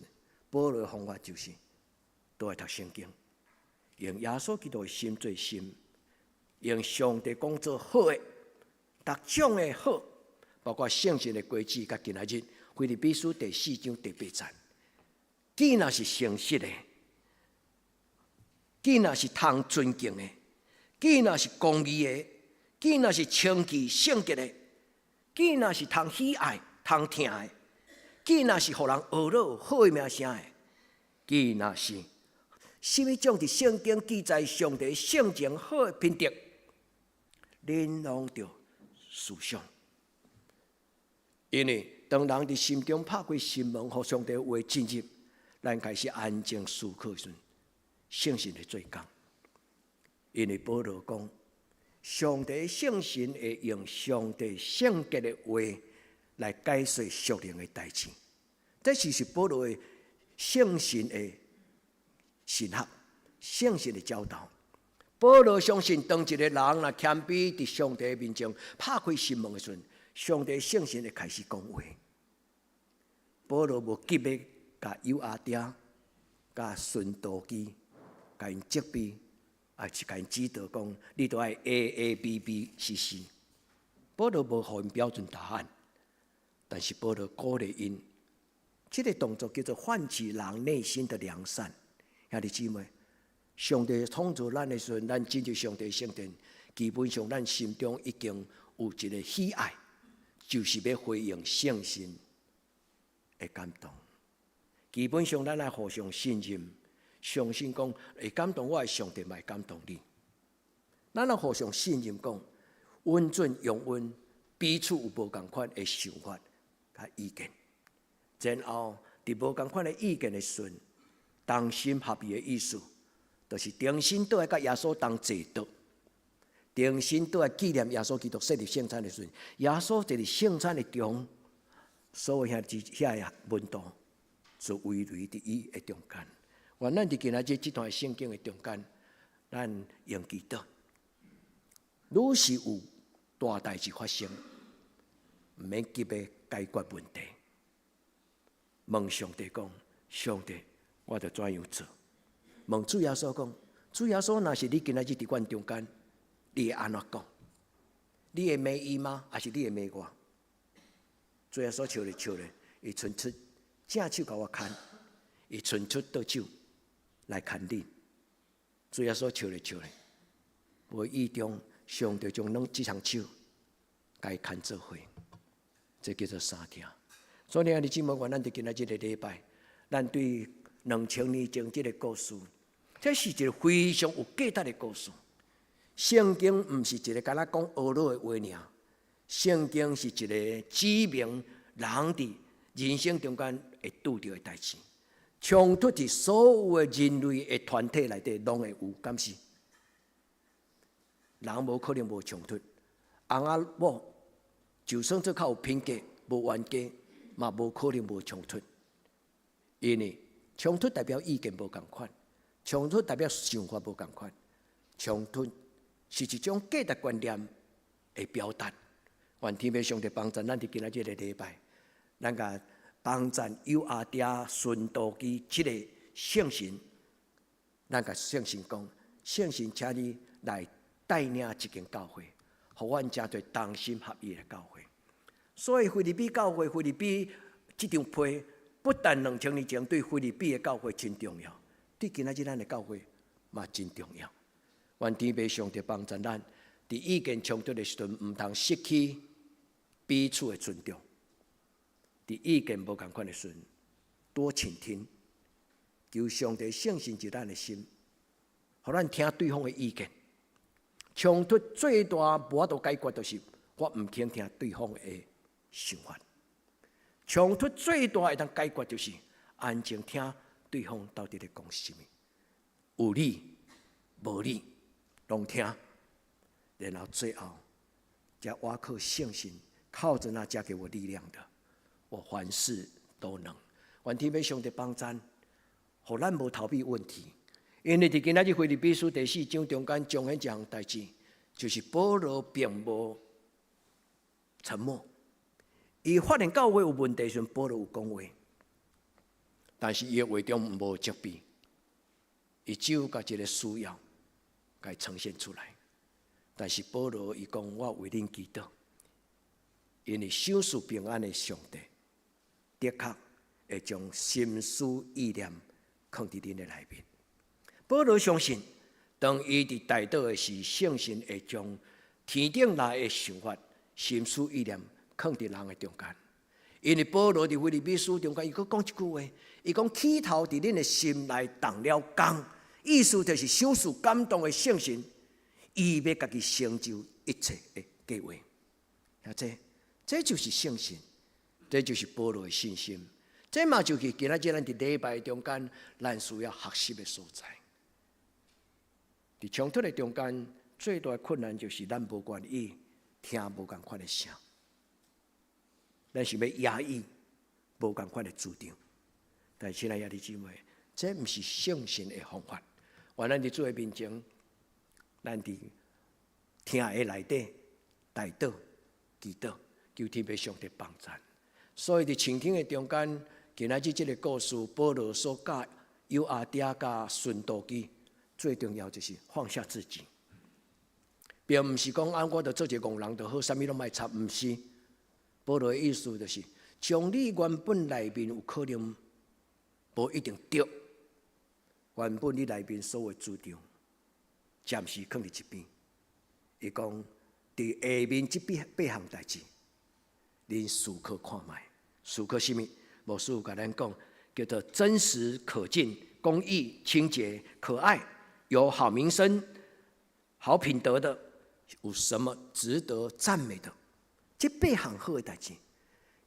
保羅的方法就是都愛讀聖經，用耶穌基督的心做心，用上帝講做好的，逐種的好，包括聖神的果子，佮今仔日腓立比書第四章第八節，既若是誠實的，既若是通尊敬的，既若是公義的，既若是清潔聖潔的，既若是通喜愛、通疼的，既若是予人學樂好的名聲的，既若是啥物種佇聖經記載上帝性情好的品德，恁攏著思想。因為當人佇心中拍開心門，予上帝話進入，咱開始安靜思考時，聖神會做工。因為保羅講，上帝聖神會用上帝聖潔的話來解說屬靈的代誌。這就是保羅的聖神的神學，聖神的教導。保羅相信，當一個人若謙卑佇上帝面前拍開心門的時陣，上帝聖神會開始講話。保羅無急欲共友阿爹、共孫道基、共𪜶責備，抑是共𪜶指導講，你著愛 A A B B C C。保羅無予𪜶標準答案，但是保羅鼓勵𪜶，這個動作叫做喚起人內心的良善。兄弟姊妹，上帝創造咱的時陣，咱進入上帝聖殿，基本上咱心中已經有一個喜愛，就是欲回應聖神的感動。基本上，咱愛互相信任，相信講會感動我的上帝，嘛會感動你。咱愛互相信任，講允准容阮彼此有無仝款的想法佮意見，然後佇無仝款的意見的時陣，同心合意的意思，就是重新倒來佮耶穌同齊坐，重新倒來紀念耶穌基督設立聖餐的時陣，耶穌坐佇聖餐的中，所有兄弟遐个門徒就圍圍佇伊的中間。願咱佇今仔日這段聖經的中間，咱用祈禱，愈是有大代誌發生，毋免急欲解決問題，問上帝講：上帝，我著怎樣做？問主耶穌講：主耶穌，若是你今仔日佇阮中間，你會按怎講？你會罵伊嗎？抑是你會罵我？主耶穌笑咧笑咧，伊伸出正手共我牽，伊伸出倒手來牽你。主耶穌笑咧笑咧，無意中上帝將兩這雙手共伊牽做伙，這叫做相疼。所以兄弟姊妹，願咱佇今仔這個禮拜，咱對2000年前這個故事，這是一個非常有價值的故事。聖經毋是一個干焦講學理的話爾，聖經是一個指明人佇人生中間會拄著的代誌。衝突佇所有的人類的團體內底攏會有，敢是？人無可能無衝突。翁仔某就算做較有品格、無冤家，嘛無可能無衝突。因為衝突代表意見無仝款，衝突代表想法無仝款，衝突是一種價值觀念的表達。願天父上帝幫助咱佇今仔這個禮拜，咱共幫贊友阿爹孫道基這個聖神，咱共聖神講，聖神請你來帶領這間教會，予阮成做同心合意的教會。所以腓立比教會、腓立比這張批，不但2000年前對腓立比的教會真重要，對今仔日咱的教會嘛真重要。願天父上帝幫助咱，佇意見衝突的時陣，毋通失去彼此的尊重。佇意見無仝款的時陣，多傾聽，求上帝聖神佇咱的心，予咱聽對方的意見。衝突最大無法度解決，就是我毋肯聽對方的想法。衝突最大會當解決，就是安靜聽對方到底咧講啥物，有理無理攏聽，然後最後才倚靠聖神，靠著那加給我力量的，我凡事都能。願天父上帝幫贊，予咱無逃避問題。因為佇今仔日腓立比書第四章中間彰顯一項代誌，就是保羅並無沉默。伊發現教會有問題時，保羅有講話，但是伊的話中無責備，伊只有共一個需要，共呈現出來。但是保羅伊講，我為恁祈禱，因為賞賜平安的上帝，的確會將心思意念囥佇恁的內面。保羅相信，當伊佇代禱的時，聖神會將天頂來的想法、心思意念囥佇人的中間。因為保羅佇腓立比書中間，伊閣講一句話，伊講起頭佇恁的心內動了工，意思就是賞賜感動的聖神，伊欲家己成就一切的計劃。啊，這就是聖神，這就是保羅的信心，這嘛就是今仔日咱佇禮拜中間，咱需要學習的所在。佇衝突的中間，最大的困難就是咱無願意聽無仝款的聲，咱想欲壓抑無仝款的主張。但是親愛的兄弟姊妹，這毋是聖神的方法。願咱佇主的面前，咱佇聽的內底代禱、祈禱，求天父上帝幫贊。所以佇傾聽的中間，今仔日這个故事，保羅所教友阿爹佮順道基，最重要就是放下自己，並毋是講啊，我著做一個戇人就好，啥物攏莫插，毋是。保羅的意思就是，將你原本內面有可能無一定對，原本你內面所有主張，暫時囥佇一邊。伊講，佇下面這邊八項代誌，恁思考看覓，思考啥物？牧師有共咱講，叫做真實可敬、公義、清潔、可愛、有好名聲、好品德的，有什麼值得讚美的？這八項好的代誌，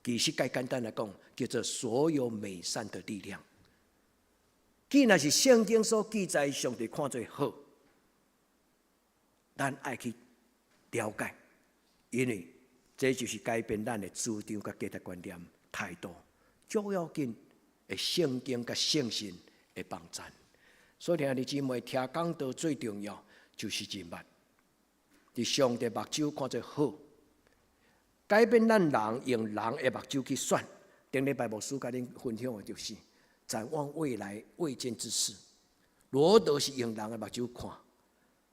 其實較簡單來講，叫做所有美善的力量。既然是聖經所記載，上帝看做好，咱愛去了解，因為這就是改變咱的主張佮價值觀念、態度，最要緊的聖經佮聖神的幫贊。所以，兄弟姊妹聽講道最重要就是認捌，佇上帝目睭看做好，改變咱人用人的目睭去選。頂禮拜牧師共恁分享的就是展望未來未見之事。羅得是用人的目睭看，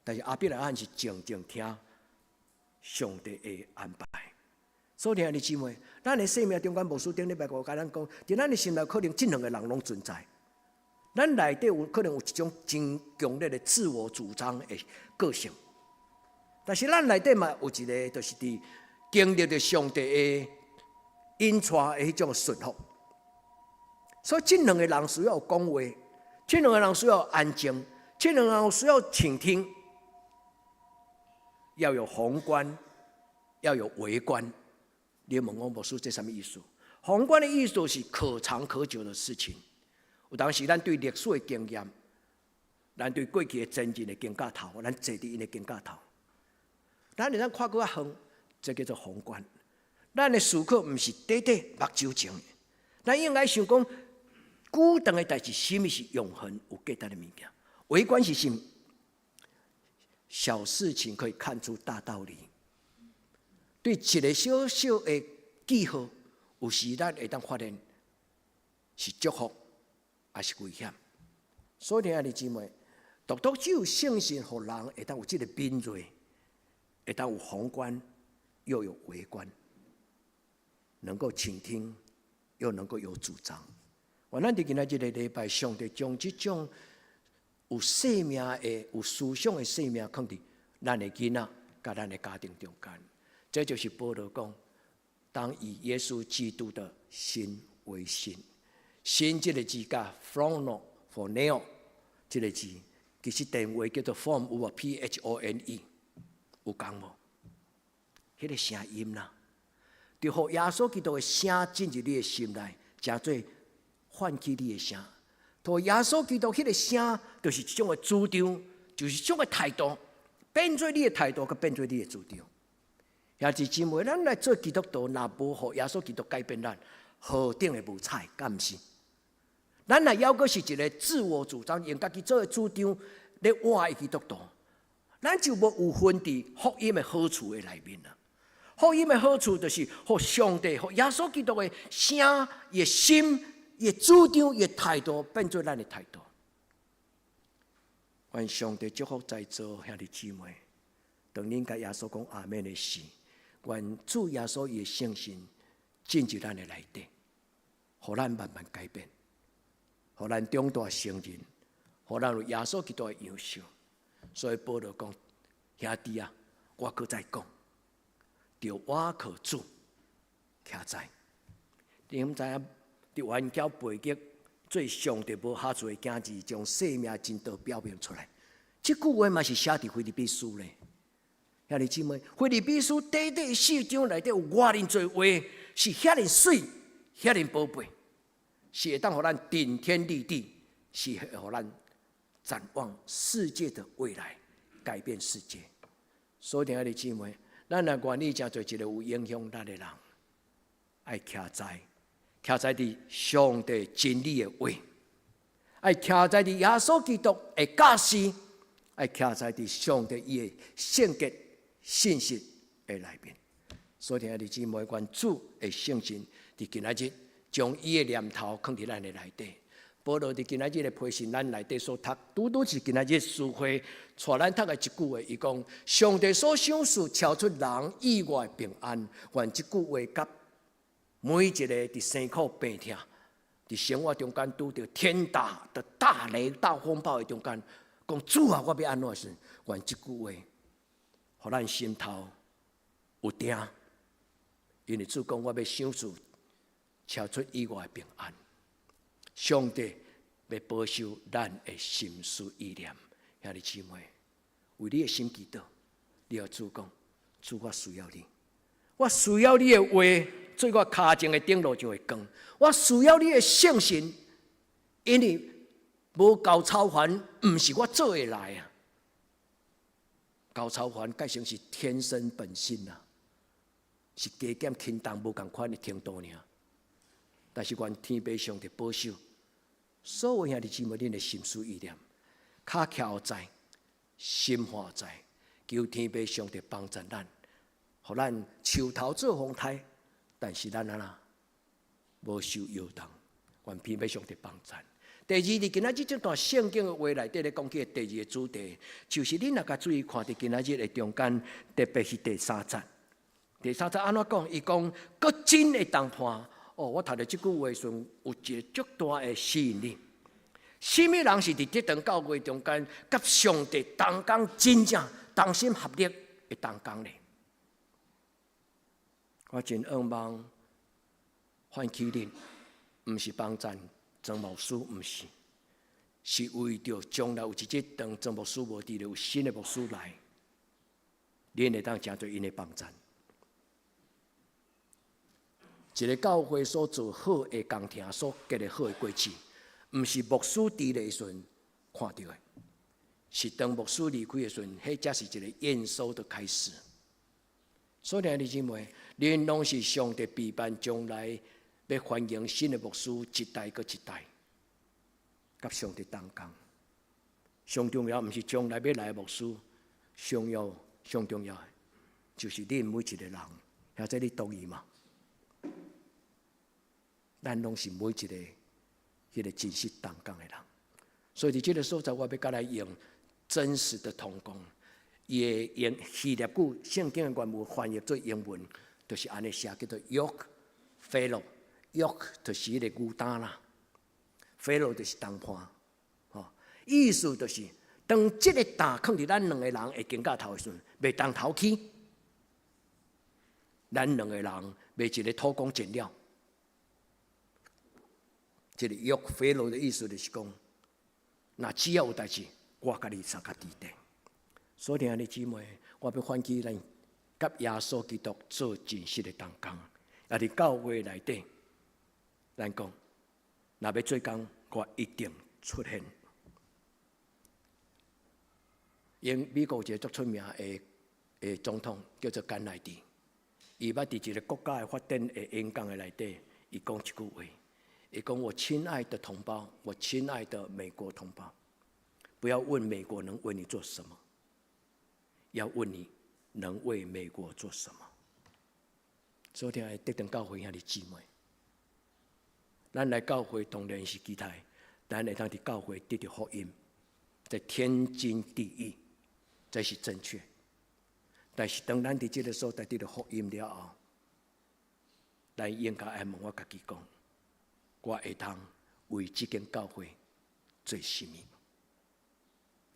但是亞伯拉罕是靜靜聽上帝的安排。所以，兄弟姊妹，咱的生命中間，牧師頂禮拜五共咱講，佇咱的心內可能這兩个人攏存在。咱內底有可能有一種真強烈的自我主張的個性，但是咱內底嘛有一个，就是佇經歷著上帝的引帶的彼種順服。所以，這兩个人需要講話，這兩个人需要安靜，這兩个人需要傾聽，要有宏觀，要有微觀。你問我牧師這啥物意思？宏觀的意思是可長可久的事情。有當時咱對歷史的經驗，咱對過去的前人的肩胛頭，咱坐佇𪜶的肩胛頭，咱會當看閣較遠，這叫做宏觀。咱的思考毋是短短目睭前的，咱應該想講，久長的代誌，啥物是永恆有價值的物件？微觀是啥物？小事情可以看出大道理。對一个小小的記號，有時咱會當發現是祝福，抑是危險。所以，兄弟姊妹，獨獨只有聖神，予人會當有這个敏銳，會當有宏觀，又有微觀，能夠傾聽，又能夠有主張。願咱佇今仔這个禮拜，上帝將這種有生命的、有思想的生命，囥佇咱的囡仔佮咱的家庭中間。這就是保羅講，當以耶穌基督的心為心。心這个字佮 phrono、phroneo 這个字，其實電話叫做 phone 有無？P H O N E 有仝無？彼个聲音啦，就予耶穌基督的聲進入你的心內，成做喚起你的聲。予耶穌基督彼个聲，就是一種的主張，就是一種的態度，變做你的態度，佮變做你的主張。兄弟姊妹，咱來做基督徒，若無予耶穌基督改變咱，何等的無彩，敢毋是？咱若猶閣是一个自我主張，用家己做的主張咧活的基督徒，咱就無有份佇福音的好處的內面啦。福音的好處就是予上帝、予耶穌基督的聲、伊的心、伊的主張、伊的態度，變做咱的態度。願上帝祝福在座兄弟姊妹，當恁共耶穌講阿們的時，願主耶穌伊的聖神進入咱的內底，予咱慢慢改變，予咱長大成人，予咱有耶穌基督的樣式。所以保羅講：兄弟啊，我閣再講，著倚靠主，徛在。你毋知影？佇頑膠背景做上帝無合做的囝兒，將生命真道表明出來。這句話嘛是寫佇腓立比書咧。兄弟姊妹，腓立比書短短四章內底有偌爾濟話，是遐爾媠，遐爾寶貝，是會當予咱頂天立地，是會予咱展望世界的未來，改變世界。所以，兄弟姊妹，咱若願意成做一个有影響力的人，愛徛在，徛在佇上帝真理的話，愛徛在佇耶穌基督的教示，愛徛在佇上帝伊的聖潔信實的內面。所以，兄弟姊妹，願主的聖神佇今仔日將伊的念頭囥佇咱的內底。保羅佇今仔日的批信，咱內底所讀，拄拄是今仔日書會帶咱讀的一句話，伊講：上帝所賞賜超出人意外的平安，願這句話佮每一個佇生苦病痛、佇生活中間拄著天大的大雷大風暴的中間，講主啊，我欲按怎時？願這句話，予咱心頭有定，因為主講我欲賞賜超出意外的平安。上帝欲保守咱的心思意念，兄弟姊妹，為你的心祈禱，你予主講，主我需要你，我需要你的話做我跤前的燈，路上的光，我需要你的聖神，因為無厚操煩，毋是我做會來啊。厚操煩改成是天生本性啊，是加減輕重無仝款的程度爾。但是願天父上帝保守所有兄弟姊妹，恁的心思意念，跤徛在，心懷在，求天父上帝幫助咱，予咱樹頭做風颱，但是咱按怎無受搖動，願天父上帝幫助。第二，佇今仔日這段聖經的話內底咧講起的第二個主題，就是恁若共注意看佇今仔日的中間，特別是第三節。第三節按怎講？伊講閣真的同伴。哦，我讀著這句話時陣，有一個足大的吸引力。啥物人是佇這堂教會中間，佮上帝同工真正同心合力的同工咧？我真向望喚起恁，毋是幫贊曾牧師，毋是，是為著將來有一日當曾牧師無佇咧，有新的牧師來，恁會當成做𪜶的幫贊。一個教會所做好的工程，所結的好的果子，毋是牧師佇咧的時陣看著的，是當牧師離開的時陣，彼才是一個驗收的開始。所以，兄弟姊妹，恁攏是上帝備辦將來欲歡迎新的牧師，一代閣一代，佮上帝同工。上重要毋是將來欲來的牧師，上要上重要的，就是恁每一個人，或者你同意嗎？咱攏是每一個彼個真實同工的人，所以佇這個所在，我欲閣來用真實的同工，伊的用希臘語聖經的原文翻譯做英文，就是按呢寫，叫做 yoke fellow，yoke 就是彼個牛擔啦，fellow 就是同伴，吼，意思就是當這個擔囥佇咱兩個人的肩胛頭的時陣，袂當頭起，咱兩個人袂一个偷工減料。這個 yoke fellow 的意思就是講，若只要有代誌，我佮你相共佇咧。所以，兄弟姊妹，我欲喚起咱佮耶穌基督做真實的同工，也佇教會內底，咱講，若欲做工，我一定出現。因美國有一個足出名的的總統叫做甘乃迪，伊捌佇一個國家的發展的演講的內底，伊講一句話。伊講：我親愛的同胞，我親愛的美國同胞，不要問美國能為你做什麼，要問你能為美國做什麼。所以，聽得堂教會兄弟姊妹，咱來教會當然是期待，咱會當佇教會得著福音，這天經地義，這是正確。但是當咱佇這個所在得著福音了後，咱應該愛問我家己講：我會當為這間教會做啥物？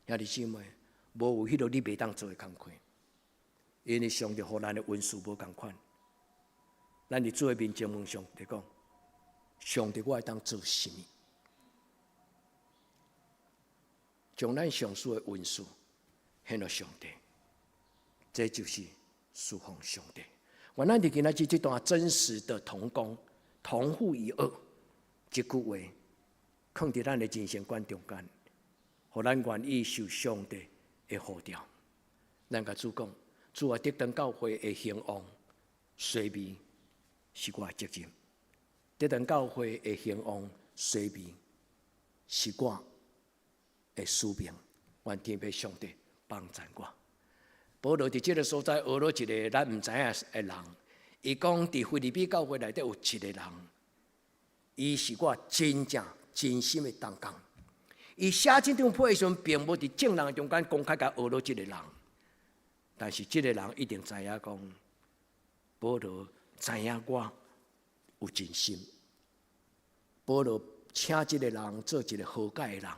兄弟姊妹，無有彼落你袂當做的工課，因為上帝予咱的恩賜無仝款。咱佇主的面前問上帝講：上帝，我會當做啥物？將咱上需的恩賜獻予上帝，這就是侍奉上帝。願咱佇今仔日這段真實的同工，同負一軛。這句話，囥佇咱的人生觀中間，予咱願意受上帝的呼召。咱共主講，主啊，得堂教會的興旺衰微是我的責任；得堂教會的興旺衰微是我的使命。願天父上帝幫贊我。保羅佇這个所在學了一个咱毋知影的人，伊講佇腓立比教會內底有一个人，伊是我真正真心的同工。伊寫這張批的時陣，並無佇眾人中間公開共學了這个人，但是這个人一定知影講，保羅知影我有真心。保羅請這个人做一个和解的人，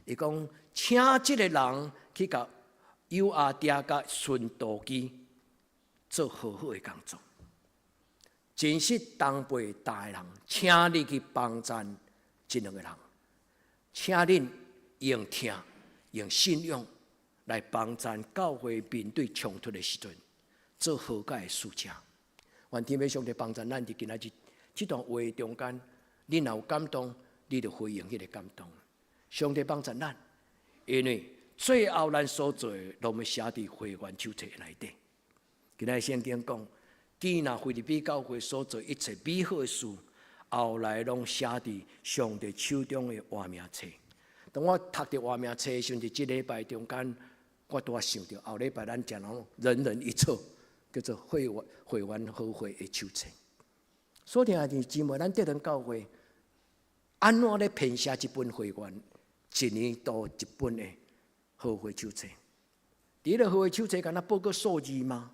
伊講請這个人去共友阿爹佮順道基做和好的工作。真實同輩大的人，請你去幫贊這兩个人，請恁用疼、用信仰來幫贊教會面對衝突的時陣，做和解的使者。願天父上帝幫贊咱佇今仔日這段話中間，你若有感動，你就回應彼个感動。上帝幫贊咱，因為最後咱所做的，攏欲寫佇會員手冊內底。今仔日聖經講，既若腓立比教會所做一切美好的事，後來攏寫佇上帝手中的活命冊。當我讀著活命冊的時陣，佇這禮拜中間，我拄仔想著後禮拜咱講攏人人一冊，叫做會員和會的手冊。所以兄弟姊妹，咱得堂教會按怎咧編寫這本會員一年度一本的和會手冊？佇彼个和會手冊，敢若報告數字嗎？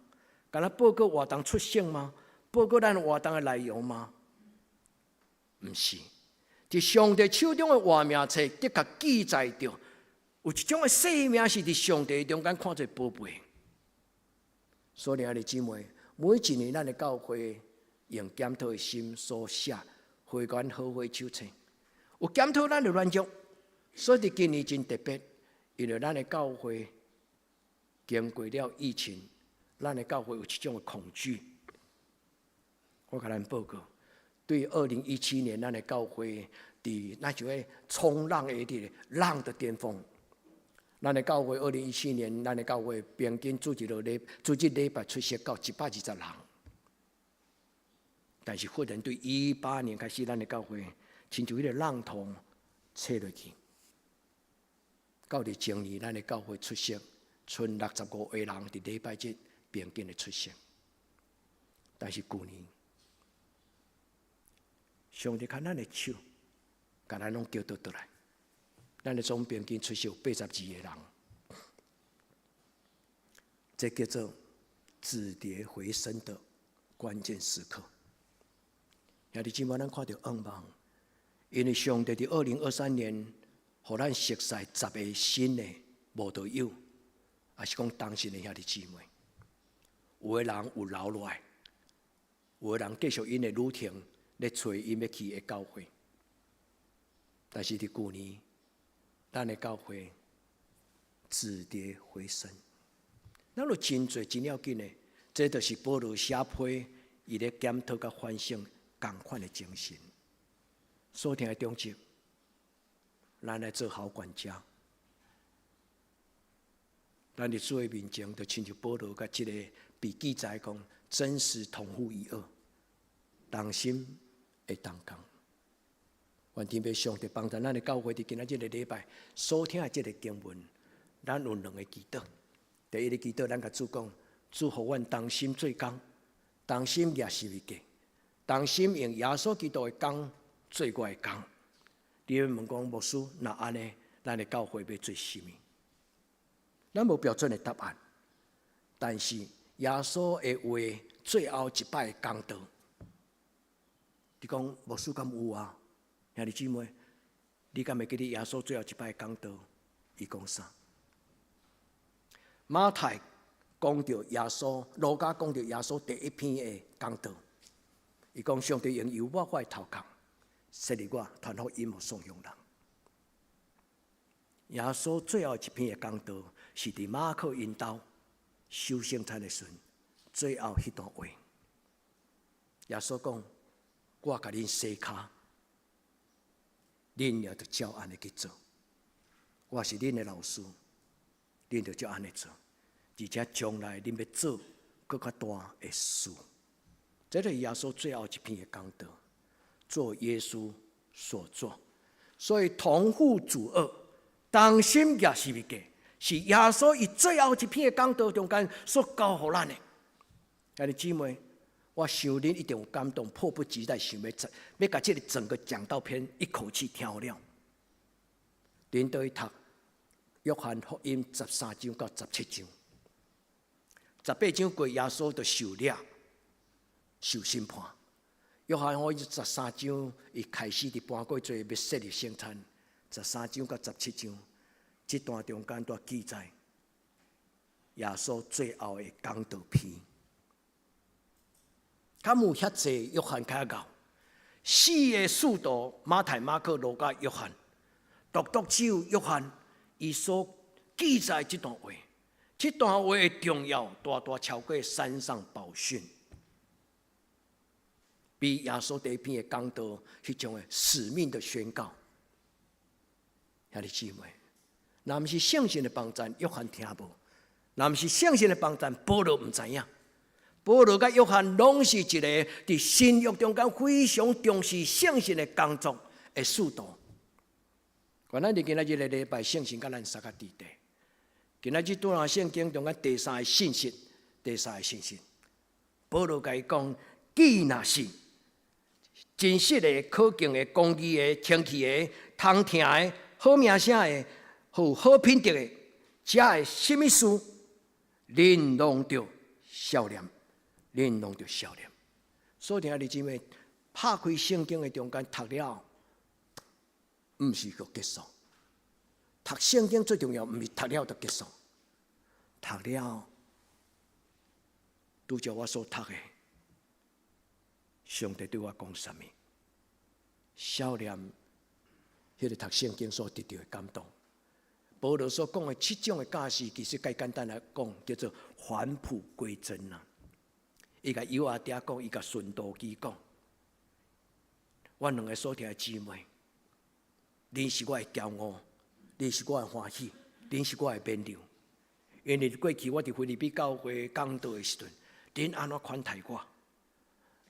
敢若報告活動出席嗎？報告咱活動的內容嗎？毋是，佇上帝手中的活命冊，的確記載著有一種的生命是佇上帝中間看做寶貝。所以兄弟姊妹，每一年咱的教會用檢討的心所寫會員和會手冊，有檢討咱的軟弱。所以佇今年真特別，因為咱的教會經過了疫情，咱的教會有一種的恐懼。我共咱報告，對2017年，咱的教會佇那像咧衝浪的佇浪的巔峰。咱的教會2017年，咱的教會平均主日禮拜出席到120人。但是忽然對18年開始，咱的教會親像彼个浪頭切落去，到佇前年，咱的教會出席賰65個人佇禮拜日平均的出席。但是舊年，上帝牽咱的手，共咱攏叫倒轉來。咱的總平均出席有82個人，這叫做止跌回升的關鍵時刻。兄弟姊妹，咱看著願望，因為上帝佇2023年，予咱熟似10個新的慕道友，抑是講同信的兄弟姊妹，有的人有留落來，有的人繼續𪜶的旅程咧揣𪜶欲去的教會。但是佇舊年，咱的教會止跌回升，咱有真濟真要緊的，這就是保羅寫批，伊咧檢討佮反省仝款的精神。所聽的中集，咱來做好管家。咱佇主的面前，就親像保羅佮這個被記載講，真實同負一軛，同心的同工。願天父上帝幫助咱的教會，佇今仔這个禮拜所聽的這个經文，咱有兩个祈禱。第一个祈禱，咱共主講，主予阮同心做工，同心舉十字架，同心用耶穌基督的工做我的工。你會問講牧師，若按呢，咱的教會欲做啥物？咱無標準的答案，但是耶穌的話最後一擺講道，你講牧師敢有啊？兄弟姊妹，你敢會記得耶穌最後一擺講道？伊講啥？馬太講著耶穌，路加講著耶穌第一篇的講道。伊講上帝用油抹我的頭殼，設立我傳福音予喪窮人。耶穌最後一篇的講道是佇馬可𪜶兜守聖餐的時陣，最後彼段話。耶穌講：我共恁洗跤，恁也著照按呢去做。我是恁的老師，恁著照按呢做。而且將來恁欲做閣較大的事。這是耶穌最後一篇的講道，做耶穌所做。所以同負主軛，同心舉十字架，是耶穌伊最後一篇的講道中間所交予咱的。兄弟姊妹，我想恁一定有感動，迫不及待想欲欲共這个整個講道篇一口氣聽予了。恁倒去讀約翰福音13章到17章，18章過耶穌就受掠、受審判。約翰福音十三章，伊開始佇盤粿做欲設立聖餐。13章到17章，這段中間都記載耶穌最後的講道篇。敢有遐濟約翰較𠢕？四个使徒馬太、馬可、路加、約翰，獨獨只有約翰，伊所記載這段話，這段話的重要，大大超過山上寶訓，比耶穌第一篇的講道，彼種的使命的宣告。兄弟姊妹，若毋是聖神的幫贊，約翰聽無；若毋是聖神的幫贊，保羅毋知影。保羅佮約翰攏是一个佇新約中間非常重視聖神的工作的使徒。原來佇今仔日个禮拜，聖神佮咱相佮佇咧。今仔日拄仔聖經中間第三个信息，第三个信息，保羅共伊講，既若是真實的、可敬的、公義的、清氣的、通聽的、好名聲的、有好品德的，這的啥物事，恁攏著數念，恁攏著數念。所以兄弟姊妹，拍開聖經的中間讀了，毋是就結束。讀聖經最重要，毋是讀了就結束。讀了，拄著我所讀的，上帝對我講啥物？數念，彼个讀聖經所得著的感動。保羅所講的七種的教示，其實較簡單來講，叫做返璞歸真啊。伊共友阿爹講，伊共順道基講，阮兩个所聽的姊妹，恁是我的驕傲，恁是我的歡喜，恁是我的勉勵。因為過去我佇腓立比教會講道的時陣，恁按怎款待我？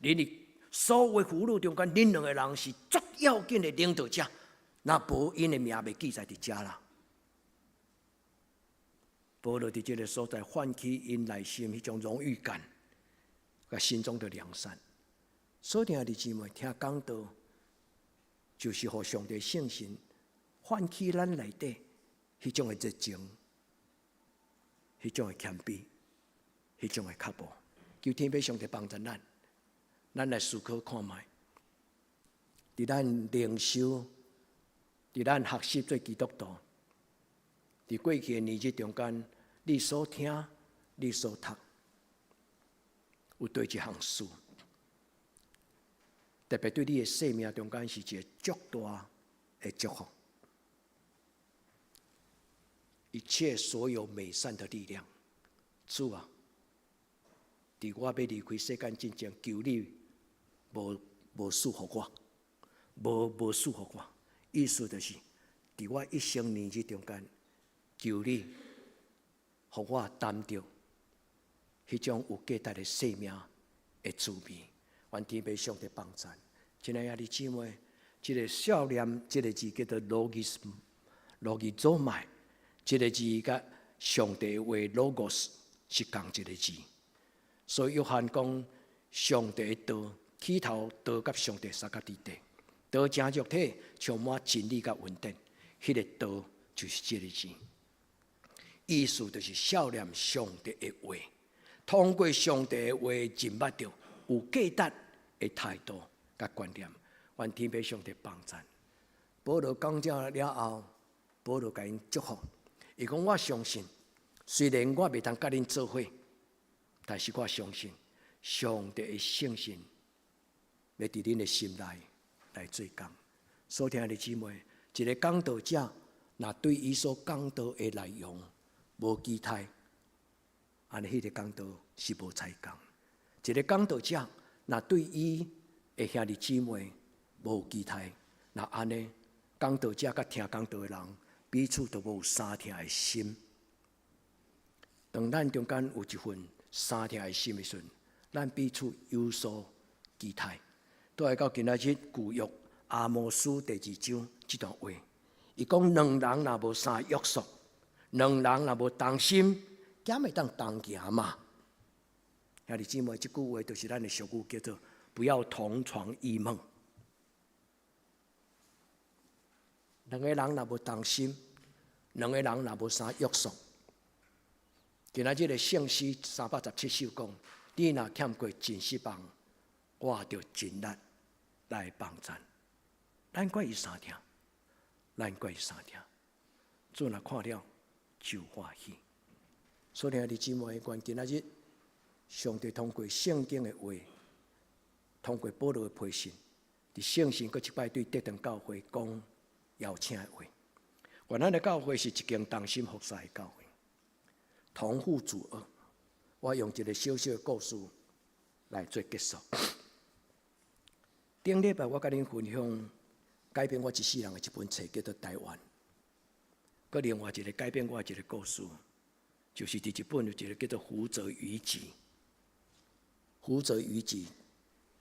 恁佇所有婦女中間，恁兩个人是足要緊的領導者，若無𪜶的名袂記載佇遮啦。保羅佇這个所在喚起𪜶內心彼種榮譽感，佮心中的良善。所以兄弟姊妹聽講道，就是予上帝聖神喚起咱內底彼種的熱情，彼種的謙卑，彼種的腳步。求天父上帝幫助咱，咱來思考看覓，佇咱靈修，佇咱學習做基督徒，佇過去的年日中間，你所聽、你所讀，有佗一項事，特別對你的生命中間是一个足大的祝福。一切所有美善的力量，主啊，佇我欲離開世間之前，求你無無賜予我，無無賜予我。意思就是，佇我一生年日中間，求你予我擔著彼種有價值的生命的滋味。願天父上帝幫贊。親愛的兄弟姊妹，這个數念，這个字叫做 logis，logizomai，這个字佮上帝話 logos 是仝一个字。所以約翰講，上帝的道起頭道佮上帝相佮佇咧，道成肉體，充滿真理佮恩典。彼个道就是這个字，意思就是數念上帝的話，通過上帝的話認捌著有價值的態度佮觀念，願天父上帝幫贊。保羅講這了後，保羅共𪜶祝福，伊講我相信，雖然我袂當佮恁做伙，但是我相信上帝的聖神欲佇恁的心內來做工。所聽的姊妹，一个講道者，若對伊所講道的內容無期待，按呢彼个講道是無才幹。一个講道者，若對伊的兄弟姊妹無期待，若按呢講道者佮聽講道的人彼此都無相疼的心。當咱中間有一份相疼的心的時陣，咱彼此有所期待。都來到今仔日舊約阿摩司第二章這段話，伊講兩人若無相約束，兩人若無同心，敢會當同行嘛？兄弟姊妹，這句話就是咱的俗語，叫做不要同床異夢。兩個人若無同心，兩個人若無相約束，今仔這個聖詩317首講：你若欠過真失望，我著盡力來幫贊。咱怪伊相疼，咱怪伊相疼。主若看了就歡喜。所以兄弟姊妹，願今仔日上帝通過聖經的話，通過保羅的批信，佇聖神閣一擺對得堂教會講邀請的話。願咱的教會是一間同心服侍的教會，同負主軛。我用一個小小的故事來做結束。頂禮拜我佮恁分享改變我一世人的一本冊，叫做《台灣》。閣另外一個改變我的一個故事，就是佇日本有一個叫做福澤諭吉。福澤諭吉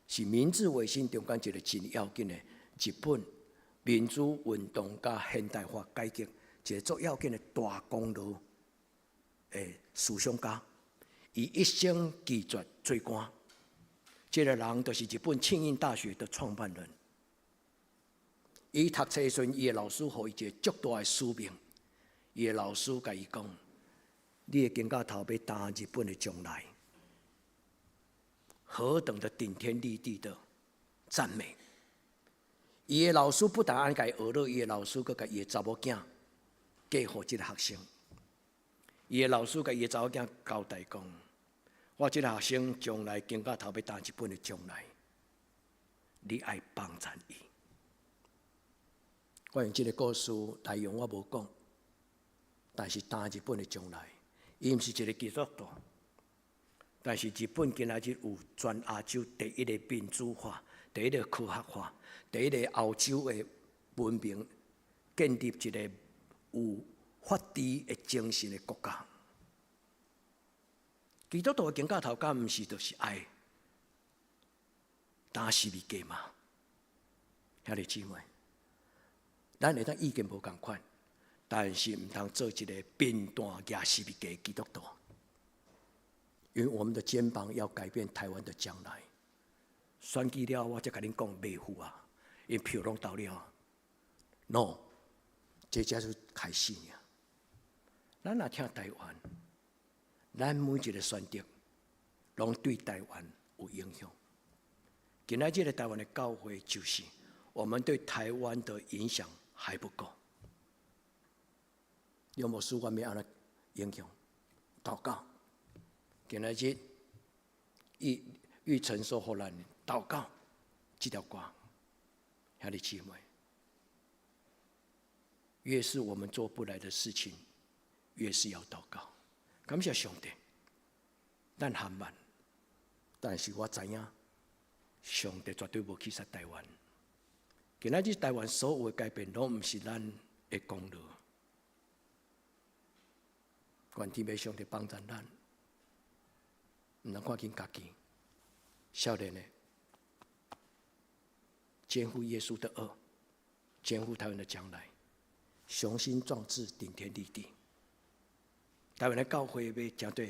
是明治維新中間一個真要緊的日本民主運動佮現代化改革一個足要緊的大功勞的思想家。伊一生拒絕做官，這個人就是日本慶應大學的創辦人。伊讀冊時陣，伊的老師予伊一個足大的使命。伊的老師共伊講：你的肩胛頭欲擔日本的將來，何等的頂天立地的讚美！伊的老師不但按呢共伊學落，伊的老師閣共伊的查某囝嫁予這個學生。伊的老師共伊的查某囝交代講：我這個學生將來肩胛頭欲擔日本的將來，你愛幫贊伊。我用這個故事內容我無講，但是擔日本的將來，伊毋是一個基督徒，但是日本今仔日有全亞洲第一個民主化、第一個科學化、第一個歐洲的文明，建立一個有法治的精神的國家。基督徒的肩胛頭，敢毋是就是愛擔十字架嗎？兄弟姊妹，咱會當意見無仝款，但是毋通做一個貧惰舉十字架的基督徒，因為我們的肩膀要改變台灣的將來。選舉了，我才共恁講袂赴啊，𪜶票攏投了。No，這才是開始爾。咱若疼台灣，咱每一個選擇，攏對台灣有影響。今仔這個台灣的教會，就是我們對台灣的影響還不夠。有無書阮欲按怎影響？禱告。今仔日玉玉成說予咱禱告這條歌，兄弟姊妹，越是我們做不來的事情，越是要禱告。感謝上帝，咱含慢，但是我知影，上帝絕對無棄殺台灣。今仔日台灣所有的改變，攏毋是咱的功勞。願天父上帝幫助咱，毋通看緊家己，少年的肩負耶穌的軛，肩負台灣的將來，雄心壯志，頂天立地。台灣的教會欲成做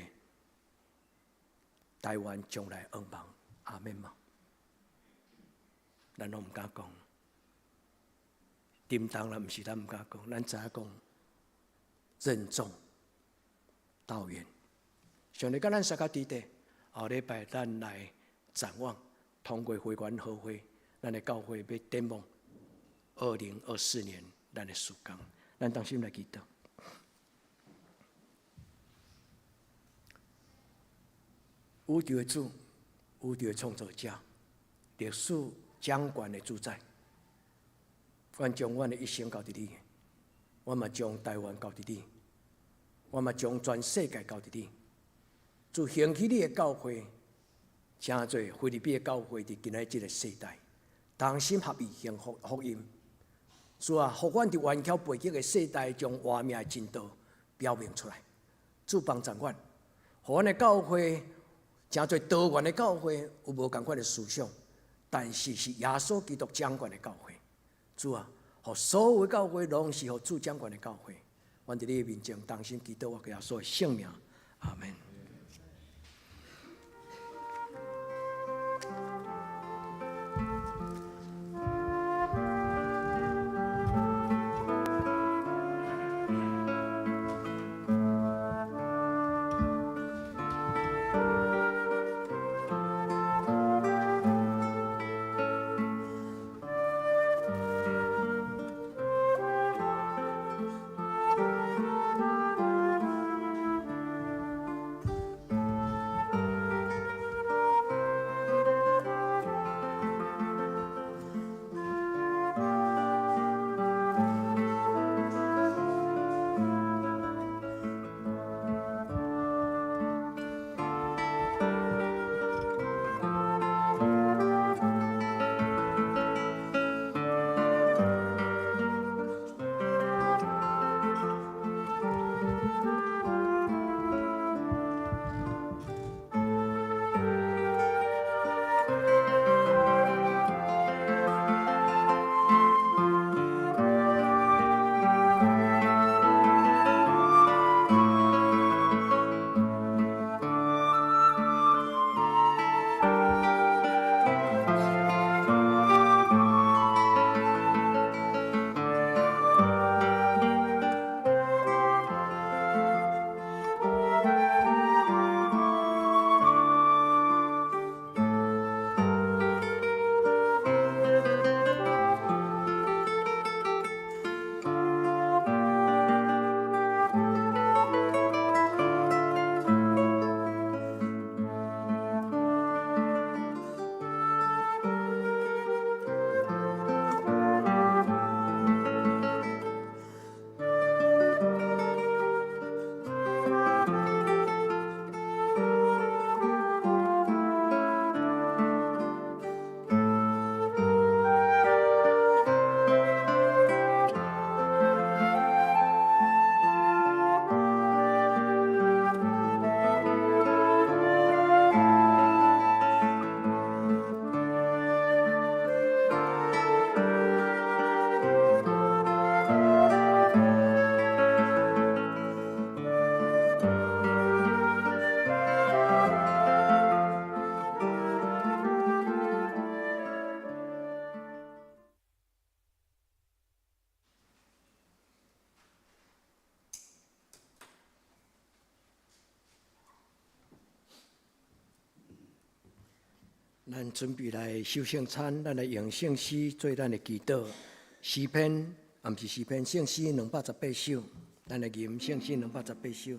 台灣將來向望，阿們嗎？咱攏毋敢講，沉重啦，毋是咱毋敢講，咱知影講任重道遠。上帝佮咱相佮佇咧，後禮拜咱來展望，通過會員和會，咱的教會欲展望2024年咱的事工，咱同心來祈禱。宇宙的主，宇宙的創造者，歷史掌權的主宰，阮將阮的一生交佇你，我嘛將台灣交佇你，我嘛將全世界交佇你。主興起你的教會，成做腓立比的教會，佇今仔這個世代，同心合意行福福音。主啊，予阮佇頑強背逆的世代，將活命的真道表明出來。主幫助阮，予阮的教會成做多元的教會，有無仝款的思想，但是是耶穌基督掌權的教會。主啊，予所有的教會攏是予主掌權的教會。阮佇你的面前同心祈禱，我耶穌的聖名，阿門。咱準備來守聖餐，咱來用聖詩做咱的祈禱。詩篇，也毋是詩篇，聖詩218首，咱來吟聖詩兩百十八首。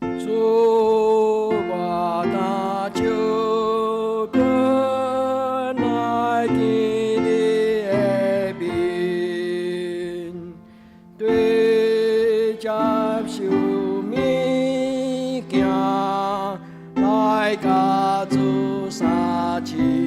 主，我若就近來見你的面，對接受物件，來佮主相親。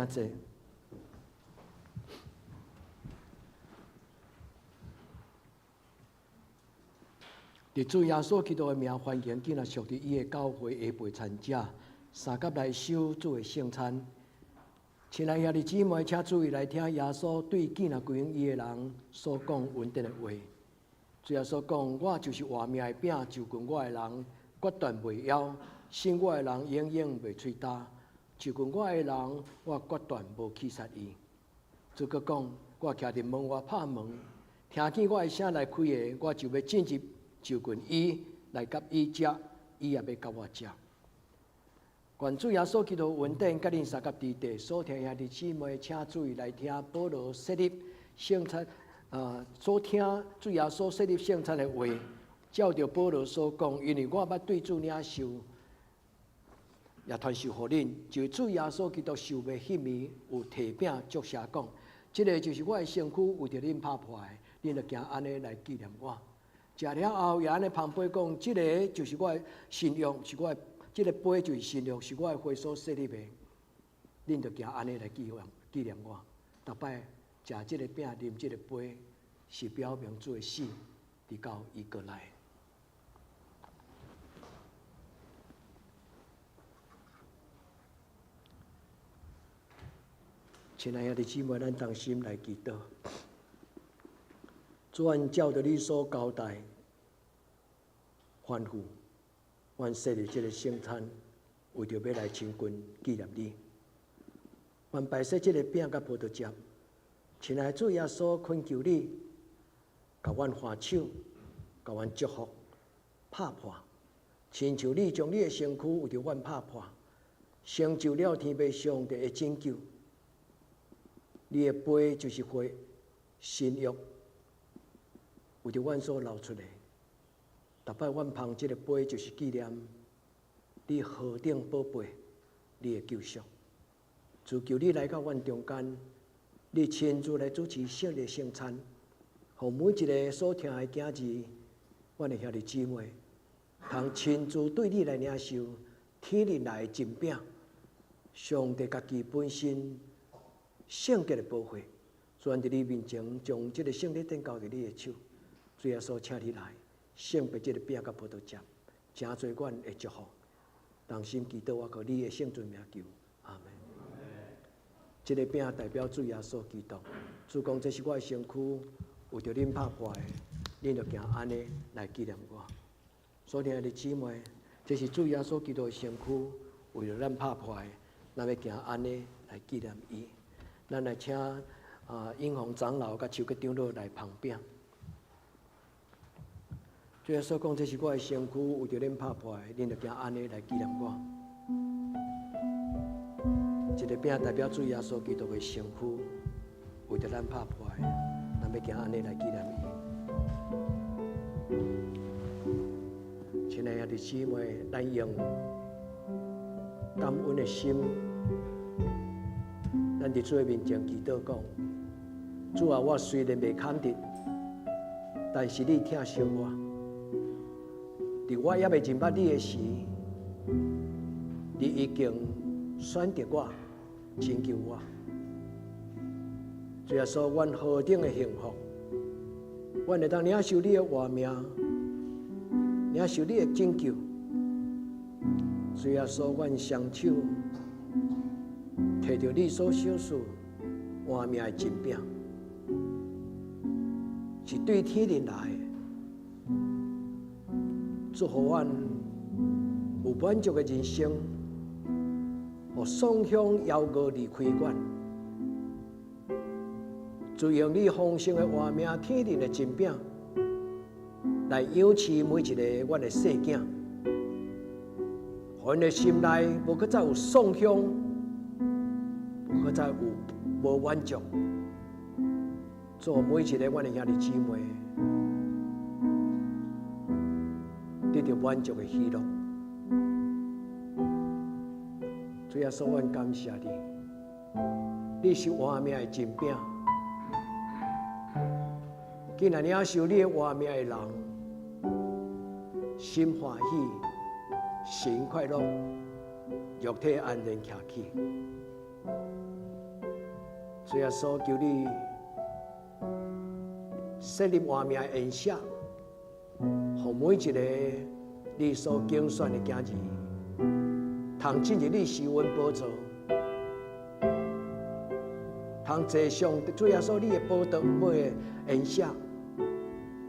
請坐。佇主耶穌基督的名，歡迎今仔屬佇伊的教會下輩參者，相佮來守主的聖餐。親愛兄弟姊妹，請注意來聽耶穌對見若歸向伊的人所講恩典的話。主耶穌講：我就是活命的餅，就近我的人，決斷袂枵；信我的人，永遠袂喙焦。就近我的人，我決斷無棄殺伊。主閣講：我徛佇門外拍門，聽見我的聲來開的，我就欲進入就近伊，來佮伊食，伊也欲佮我食。願主耶穌基督恩典，佮恁相佮佇地所聽兄弟姊妹，請注意來聽保羅設立聖餐，所聽主耶穌設立聖餐的話，照著保羅所講，因為我捌對主領受，也傳授予恁，就主耶穌基督受賣彼暝，有提餅祝謝講，這个就是我的身軀，為著恁拍破的，恁著行按呢來紀念我。食了後，也按呢捧杯講，這个就是我的新約，是我的。這个杯就是新約，是我的血所設立的，恁著行按呢來紀念我。逐擺食這个餅、啉這个杯，是表明主的死，直到伊閣來。親愛的姊妹，咱同心來祈禱。主，按照著你所交代、吩咐。阮設立這个聖餐，為著欲來親近紀念你。阮擺設這个餅佮葡萄汁，親愛主耶穌懇求你，共阮還手，共阮祝福，拍破，親像你將你的身軀為著阮拍破，成就了天父上帝的拯救。你的杯就是血，新約，為著阮所流出的。逐擺阮捧這个杯，就是紀念你何等寶貝，你的救贖。主求你來到阮中間，你親自來主持聖禮聖餐，予每一个所聽的囝兒，阮的兄弟姊妹，通親自對你來領受天靈來的真餅，上帝家己本身聖潔的寶血，主阮佇你面前將這个聖禮獻交佇你的手，主耶穌，請你來。聖別這个餅佮葡萄汁，成做阮的祝福。同心祈禱，我靠你的聖尊名求，阿門。這个餅代表主耶穌基督，主講這是我的身軀，為著恁拍破的，恁著行按呢來紀念我。所親愛的姊妹，這是主耶穌基督的身軀，為著咱拍破的，咱欲行按呢來紀念伊。咱來請英宏長老佮手吉長老來捧餅。主耶穌講：這是我的身軀，為著恁拍破的，恁著行按呢來紀念我。這个餅代表主耶穌基督的身軀，為著咱拍破的，咱欲行按呢來紀念伊。親愛的姊妹，咱用感恩的心，咱佇主的面前祈禱講：主啊，我雖然袂堪得，但是你疼惜我。佇我猶未認捌你的時，你已經選擇我，拯救我。主耶穌，阮何等的幸福！阮會當領受你的活命，領受你的拯救。主耶穌，阮雙手提著你所賞賜活命的真餅，是對天靈來的。祝予阮有滿足的人生，予喪鄉夭夭離開阮，就用你豐盛的活命天靈的真餅來養飼每一個阮的細囝，予𪜶的心內無閣再有喪鄉，無閣再有無滿足，做每一個阮的兄弟姊妹得著滿足的喜樂。主耶穌，阮感謝你，你是活命的真餅。既然領受你的活命的人，心歡喜，神快樂，肉體安然徛起。主耶穌求你設立活命的筵席，予每一個你所揀選的囝兒，通進入你施恩寶座，通坐上主耶穌你的寶座尾的筵席，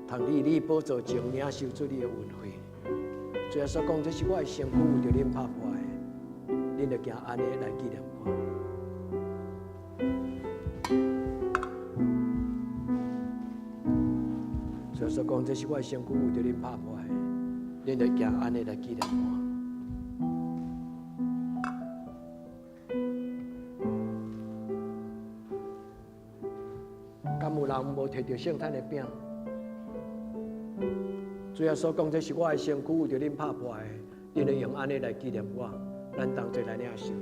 通佇你寶座前領受主你的恩惠。主耶穌講：這是我的身軀，為著恁拍破的，恁著行按呢來紀念我。主耶穌講：這是我的身軀，為著恁拍破的，恁著行按呢來紀念我。敢有人無提著聖餐的餅？主耶穌講：這是我的身軀，為著恁拍破的，恁著用按呢來紀念我。咱同齊來領受。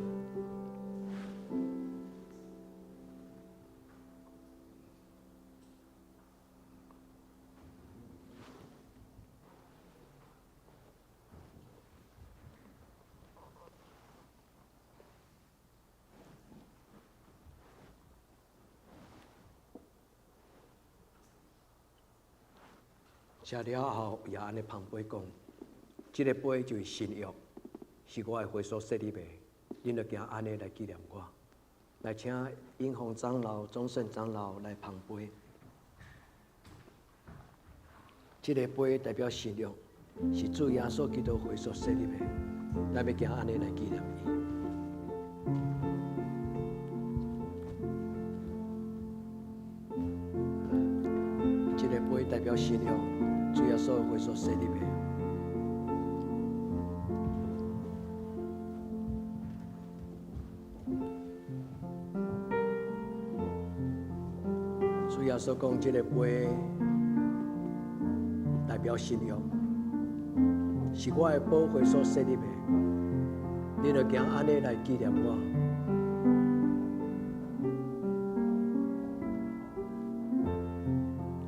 食了後，也按呢捧杯講：這个杯就是新約，是我的血所設立的，恁著行按呢來紀念我。來請英宏長老、宗盛長老來捧杯。這个杯代表新約，是主耶穌基督血所設立的，咱欲行按呢來紀念伊。這个杯代表新約，主耶穌的血所設立的。主耶穌講，這个杯代表新約，是我的寶血所設立的，恁著行按呢來紀念我。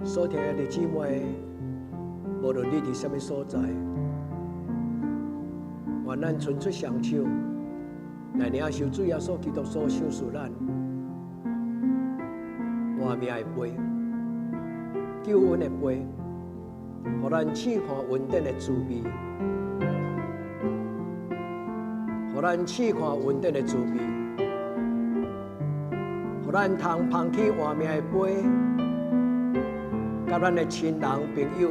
所聽的姊妹，無論你佇啥物所在，願咱伸出雙手來領受主耶穌基督所賞賜咱活命的杯、救恩的杯，予咱試看恩典的滋味，予咱試看恩典的滋味，予咱通捧起活命的杯，佮咱的親人朋友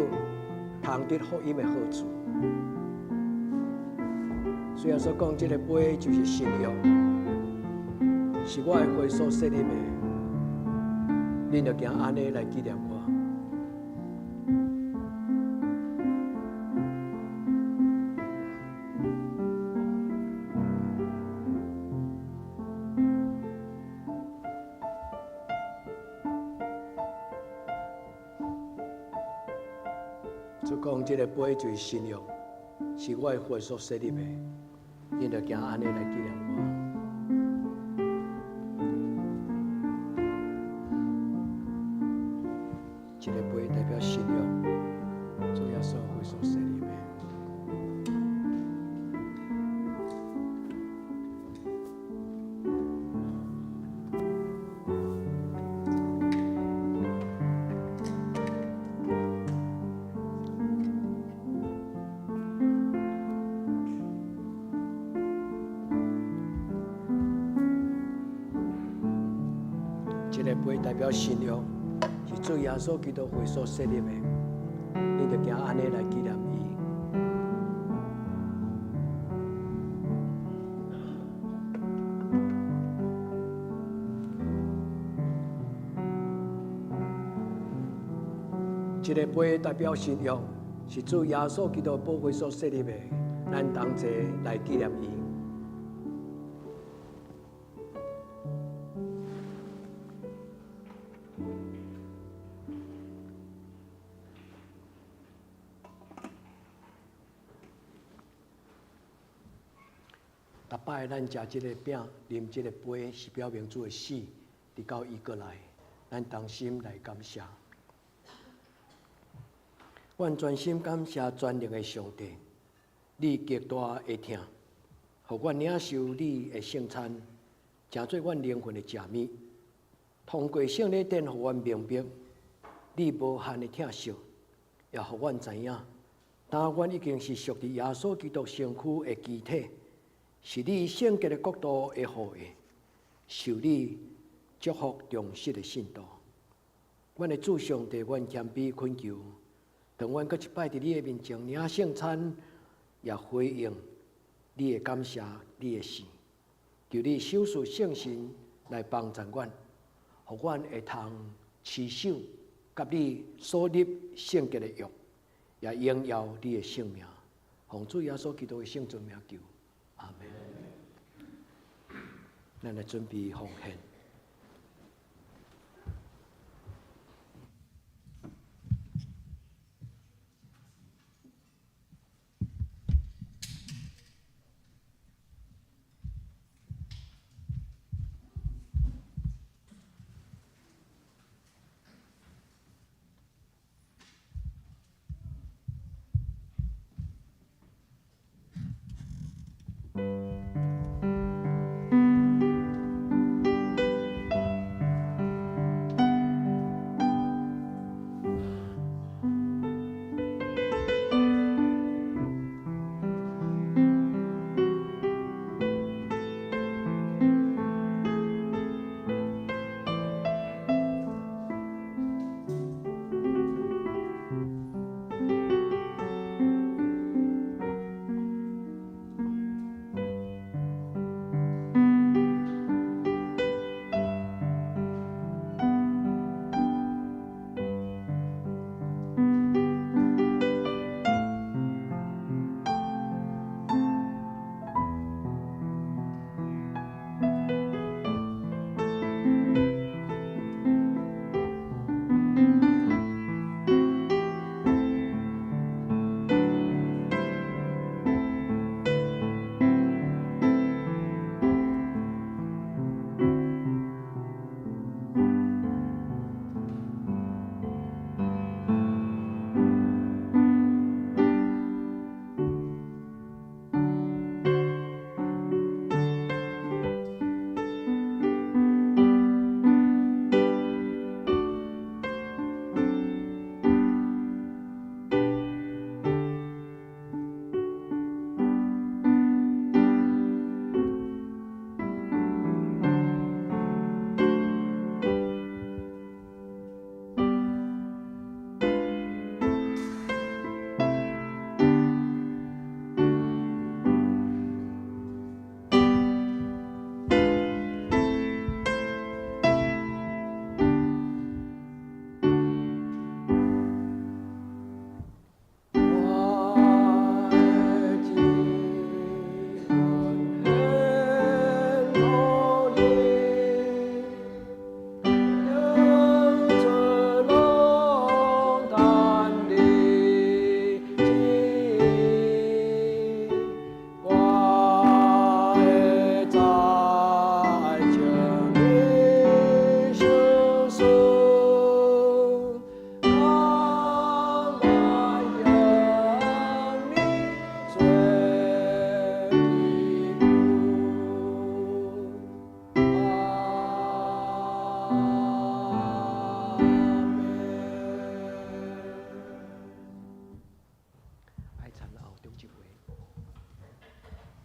通得福音的好處。雖然說講這个杯就是新約，是我的血所設立的，恁著行按呢來紀念我。主講這个杯就是新約，是我的血所設立的，恁著行按呢來紀念我。這个杯代表新約，主耶穌血所設立的。這个杯代表新約，是主耶穌基督血所設立的，恁著行按呢來紀念伊。這个杯代表新約，是主耶穌基督寶血所設立的，咱同齊來紀念伊。逐擺咱食這个餅、啉這个杯，是表明主的死，直到伊閣來，咱同心來感謝。阮專心感謝全能的上帝，你極大的疼，予阮領受你的聖餐，成做阮靈魂的食物。通過聖禮典，予阮明白，你無限的疼惜，也予阮知影，當阮已經是屬佇耶穌基督身軀的肢體，是你聖潔的國度的後裔，受你祝福忠實的信徒。阮的主上帝，阮謙卑懇求，當阮閣一擺佇你的面前領聖餐，也回應你的感謝，你的事，求你賞賜聖神來幫助阮，予阮會通持守佮你所立聖潔的約，也榮耀你的聖名。奉主耶穌基督的聖尊名求，阿門。咱來準備奉獻。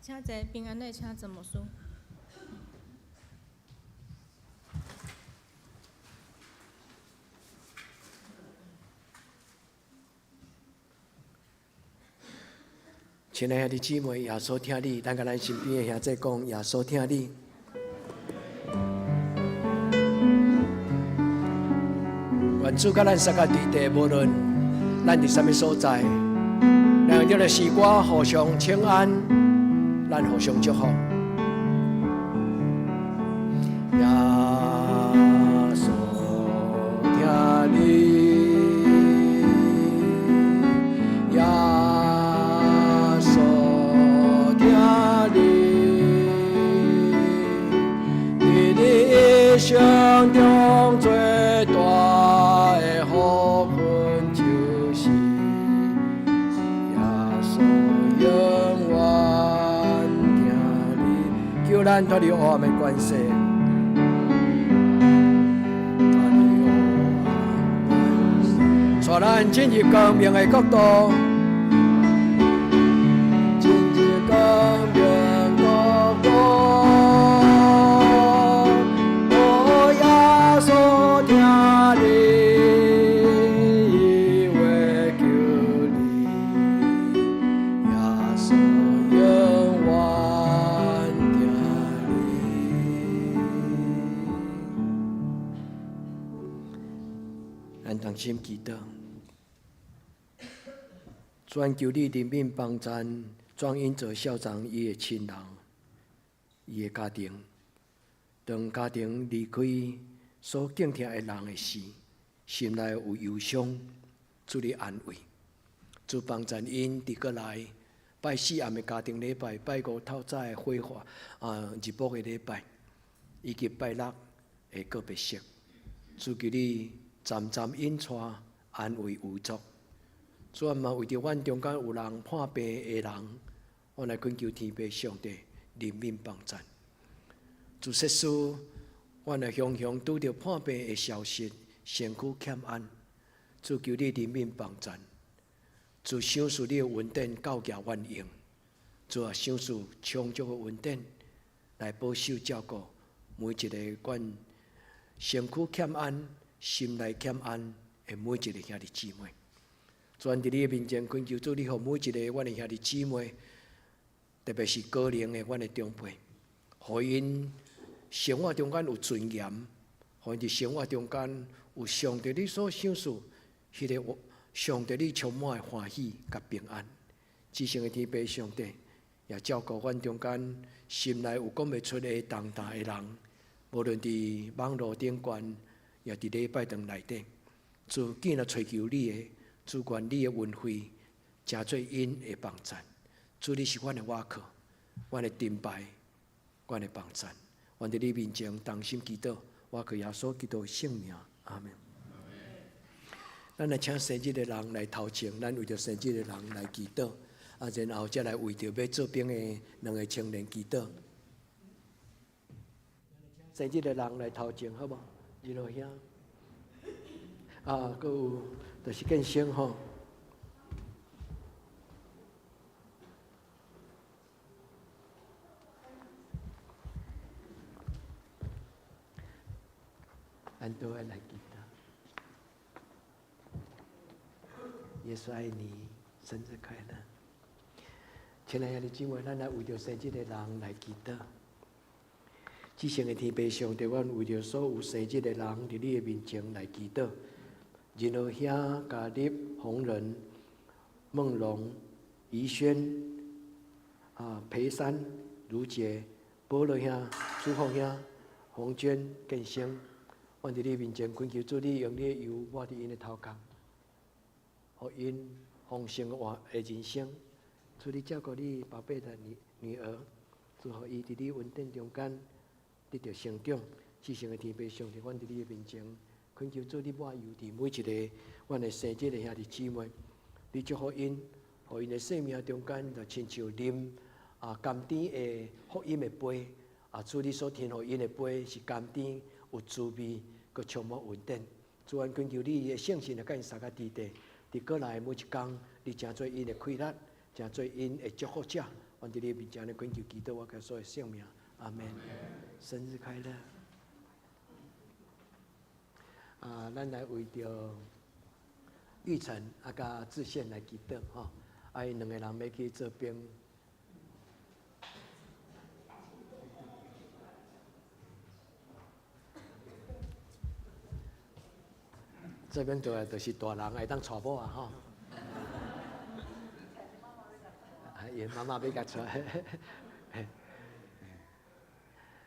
請坐，平安的，請坐牧師。親愛的兄弟姊妹，耶穌疼你，咱佮咱身邊的兄弟講，耶穌疼你。願主佮咱三個佇地，無論咱佇啥物所在，咱用這个詩歌互相請安，咱互相祝福。耶穌疼你，耶穌疼你，佇你一生中最大的福分，就是耶穌永遠疼你，求咱脫離黑暗的權勢。帶咱進入光明的國度，進入光明國度。哦，耶穌聽你話求你，耶穌永遠聽你。咱同心祈禱。主求你憐憫幫贊莊英哲校長伊的親人，伊的家庭，當家庭離開所敬疼的人的時，心內有憂傷，主你安慰，主幫贊𪜶佇閣來拜四暗的家庭禮拜，拜五透早的火化啊日晡的禮拜，以及拜六的告別式，主求你暫暫引帶安慰有足。主啊，嘛為著阮中間有人破病的人，我來懇求天父上帝憐憫幫贊。主設使，阮若雄雄拄著破病的消息，身軀欠安，主求你憐憫幫贊。主賞賜你的恩典夠額阮用，主啊，賞賜充足的恩典來保守照顧每一個阮身軀欠安、心內欠安的每一個兄弟姊妹。主伫你的面前懇求主，你予每一個阮的兄弟姊妹，特別是高齡的阮的長輩，予𪜶生活中間有尊嚴，予𪜶佇生活中間有上帝你所賞賜，彼個上帝你充滿的歡喜佮平安。至聖的天父上帝，也照顧阮中間心內有講袂出的重擔的人，無論佇網路頂懸，也佇禮拜堂內底，主見若揣求你的。主願你的恩惠，成做𪜶的幫贊。主你是阮的倚靠，阮的盾牌，阮的幫贊。阮佇你面前同心祈禱，倚靠耶穌基督的聖名，阿門。咱來請生日的人來頭前，咱為著生日的人來祈禱，啊，然後才來為著欲做兵的兩个青年祈禱。生日的人來頭前，好無？二老兄，啊，閣有就是建生吼。咱都愛來祈禱。耶穌愛你，生日快樂！親愛的兄弟姊妹，咱來為著生日的人來祈禱。至聖的天父上帝，阮為著所有生日的人，佇你的面前來祈禱。仁和兄、嘉立、洪仁、孟龍、怡軒、啊裴山、如杰、保羅兄、朱鳳兄、洪娟、建生，阮佇你面前懇求主，你用你的油抹佇𪜶的頭殼，予𪜶豐盛活的人生。主你照顧你寶貝的女兒，祝予伊佇你恩典中間得著成長。至聖的天父上帝，阮佇你的面前懇求主，你抹油佇每一个阮的生日的兄弟姊妹，你祝福𪜶，予𪜶的生命中間就親像啉啊甘甜的福音的杯，啊主你所天予𪜶的杯是甘甜有滋味，閣充滿恩典。主，阮懇求你的聖神來共𪜶相佮佇地，佇閣來每一工，你成做𪜶的氣力，成做𪜶的祝福者。阮佇你面前來懇求祈禱，倚靠耶穌的聖名，阿門。生日快樂！啊，咱來為著玉成啊，佮志憲來祈禱吼。啊，𪜶兩個人欲去做兵。做兵倒來就是大人會當娶某啊吼。啊，𪜶媽媽欲共娶。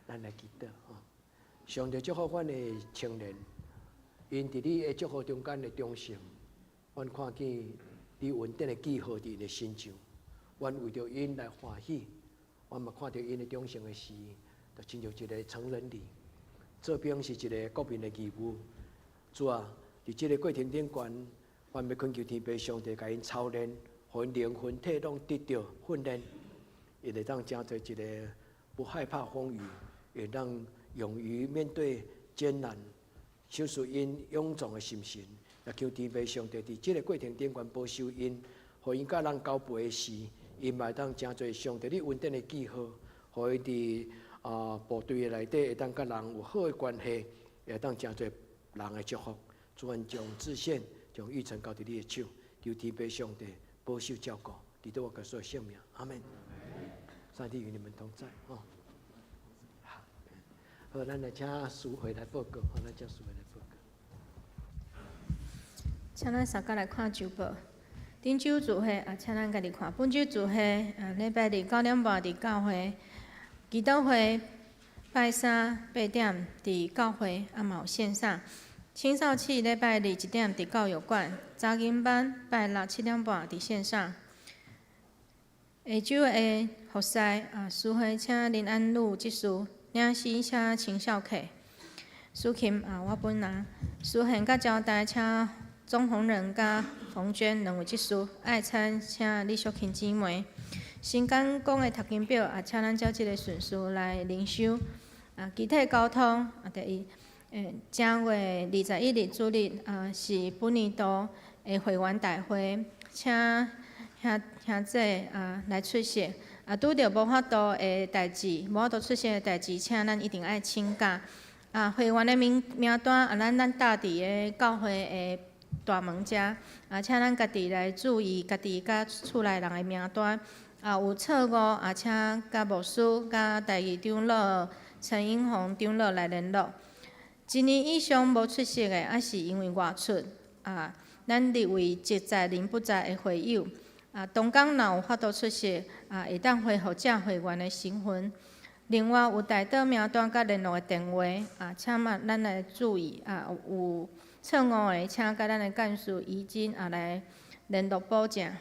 咱來祈禱吼。上帝祝福阮的青年，𪜶佇你的祝福中間的忠誠，阮看見你恩典的記號佇𪜶的身上，阮為著𪜶來歡喜，阮嘛看著𪜶的忠誠的時，就親像一个成人禮。做兵是一个國民的義務。主啊，佇這个過程頂懸，阮欲懇求天父上帝共𪜶操練，予𪜶靈魂體攏得著訓練，伊會當成做一个不害怕風雨，會當勇於面對艱難，賞賜𪜶勇壯的心神，也求天父上帝佇這个過程頂懸保守𪜶，予𪜶佮人交陪時，𪜶嘛會當誠濟上帝你恩典的記號，予𪜶佇部隊的內底會當佮人有好的關係，會當誠濟人的祝福。主願將志憲、將玉成交佇你的手，求天父上帝保守照顧，佇倒我個所有性命。阿門。上帝與你們同在。哦，好，好，咱來請淑慧來報告。好，咱請淑慧來報告。請咱三個來看週報。頂週聚會啊，請咱家己看。本週聚會啊，禮拜日9點半佇教會祈禱會，拜三8點佇教會，啊嘛有線上。青少期禮拜二1點佇教育館，查經班拜六7點半佇線上。下晝的服侍啊，司會請林安祿執事，領詩請秦孝客，司琴啊我本人，司獻佮招待請鍾宏仁佮馮娟兩位執事，愛餐請李淑琴姊妹。新講講的讀經表啊，請咱照這个順序來靈修。啊，肢體交通啊，第一，正月21日主日啊，是本年度的會員大會，請兄兄姐啊來出席。啊，拄著無法度的代誌，無法度出席的代誌，請咱一定愛請假。啊，會員的名名單啊，咱搭佇个教會的大門遮，啊，請咱家己來注意家己佮厝內人的名單。啊，有錯誤啊，請佮牧師、佮台語長老陳英宏長老來聯絡。一年以上無出席的，抑是因為外出啊，咱列為籍在人不在的會友。啊，同工若有法度出席，啊，會當恢復正會員的身份。另外有代禱名單佮聯絡的電話，啊，請嘛咱來注意啊，有錯誤的，請佮咱的幹事怡珍啊來聯絡補正。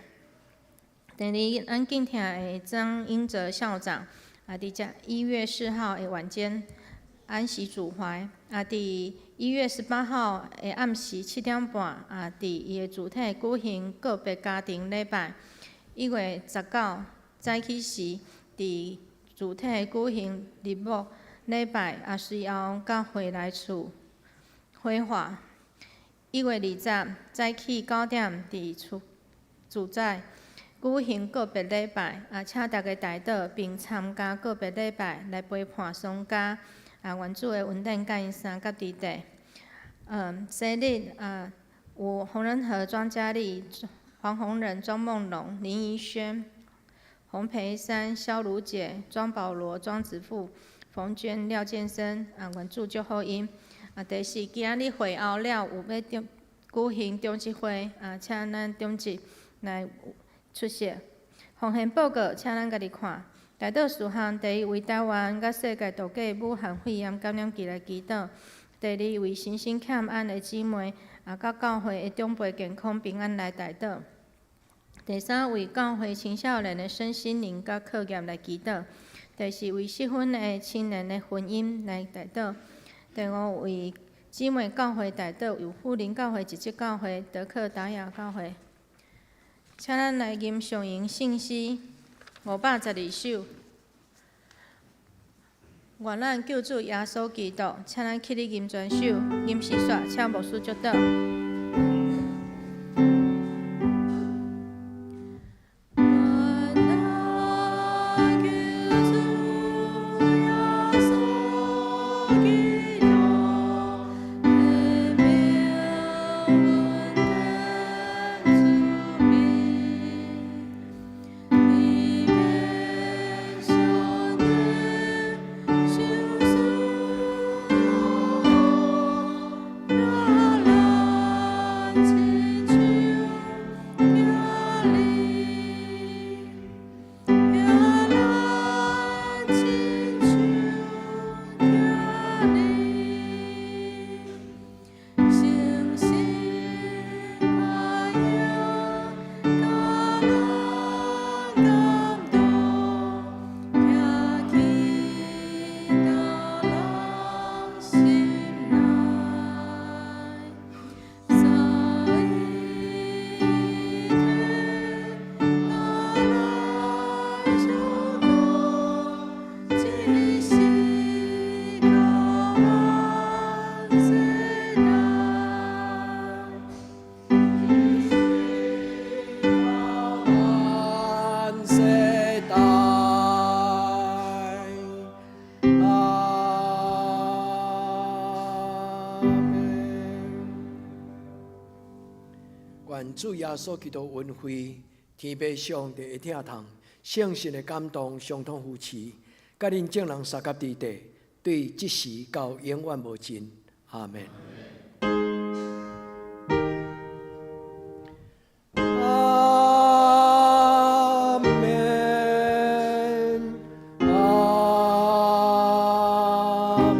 第二，咱敬聽的張英哲校長啊，佇遮1月4號的晚間安息主懷啊，佇1月18號的暗時7點半啊，佇伊的主體舉行告別家庭禮拜。1月19早起時，佇主體舉行日暮禮拜啊，隨後佮回來厝火化。1月20早起9點，佇厝住宅舉行告別禮拜，啊，請大家代禱並參加告別禮拜，來陪伴喪家。啊，願主的恩典佮𪜶三佮佇底。生日啊，有洪仁和、莊佳麗、黃宏仁、莊夢龍、林怡萱、洪培山、蕭如姐、莊保羅、莊子富、馮娟、廖建生，啊，願主祝福𪜶。啊，第四，今仔日會後了有欲中舉行長執會，啊，請咱長執來出席。奉獻報告，請咱家己看。代禱事項：第一，為台灣佮世界度過武漢肺炎感染期來祈禱；第二，為身心欠安的姊妹啊，佮教會的長輩健康平安來代禱；第三，為教會青少年的身心靈佮課業來祈禱；第四，為適婚的青年的婚姻來代禱；第五，為姊妹教會代禱，有富林教會、一節教會、德克達雅教會。請咱來吟上詠聖詩512首。願咱救主耶穌基督，請咱起立吟全首，吟詩煞，請牧師祝禱。願咱救主耶穌基督，天命恩典慈悲，避免上帝救贖，耶來。願主耶穌基督恩惠、天父上帝的疼痛、聖神的感動、相通扶持，佮恁眾人相佮佇底，對這時到永遠無盡。阿門。阿門。阿門。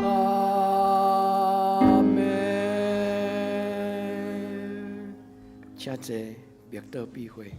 阿門。請坐，默禱閉會。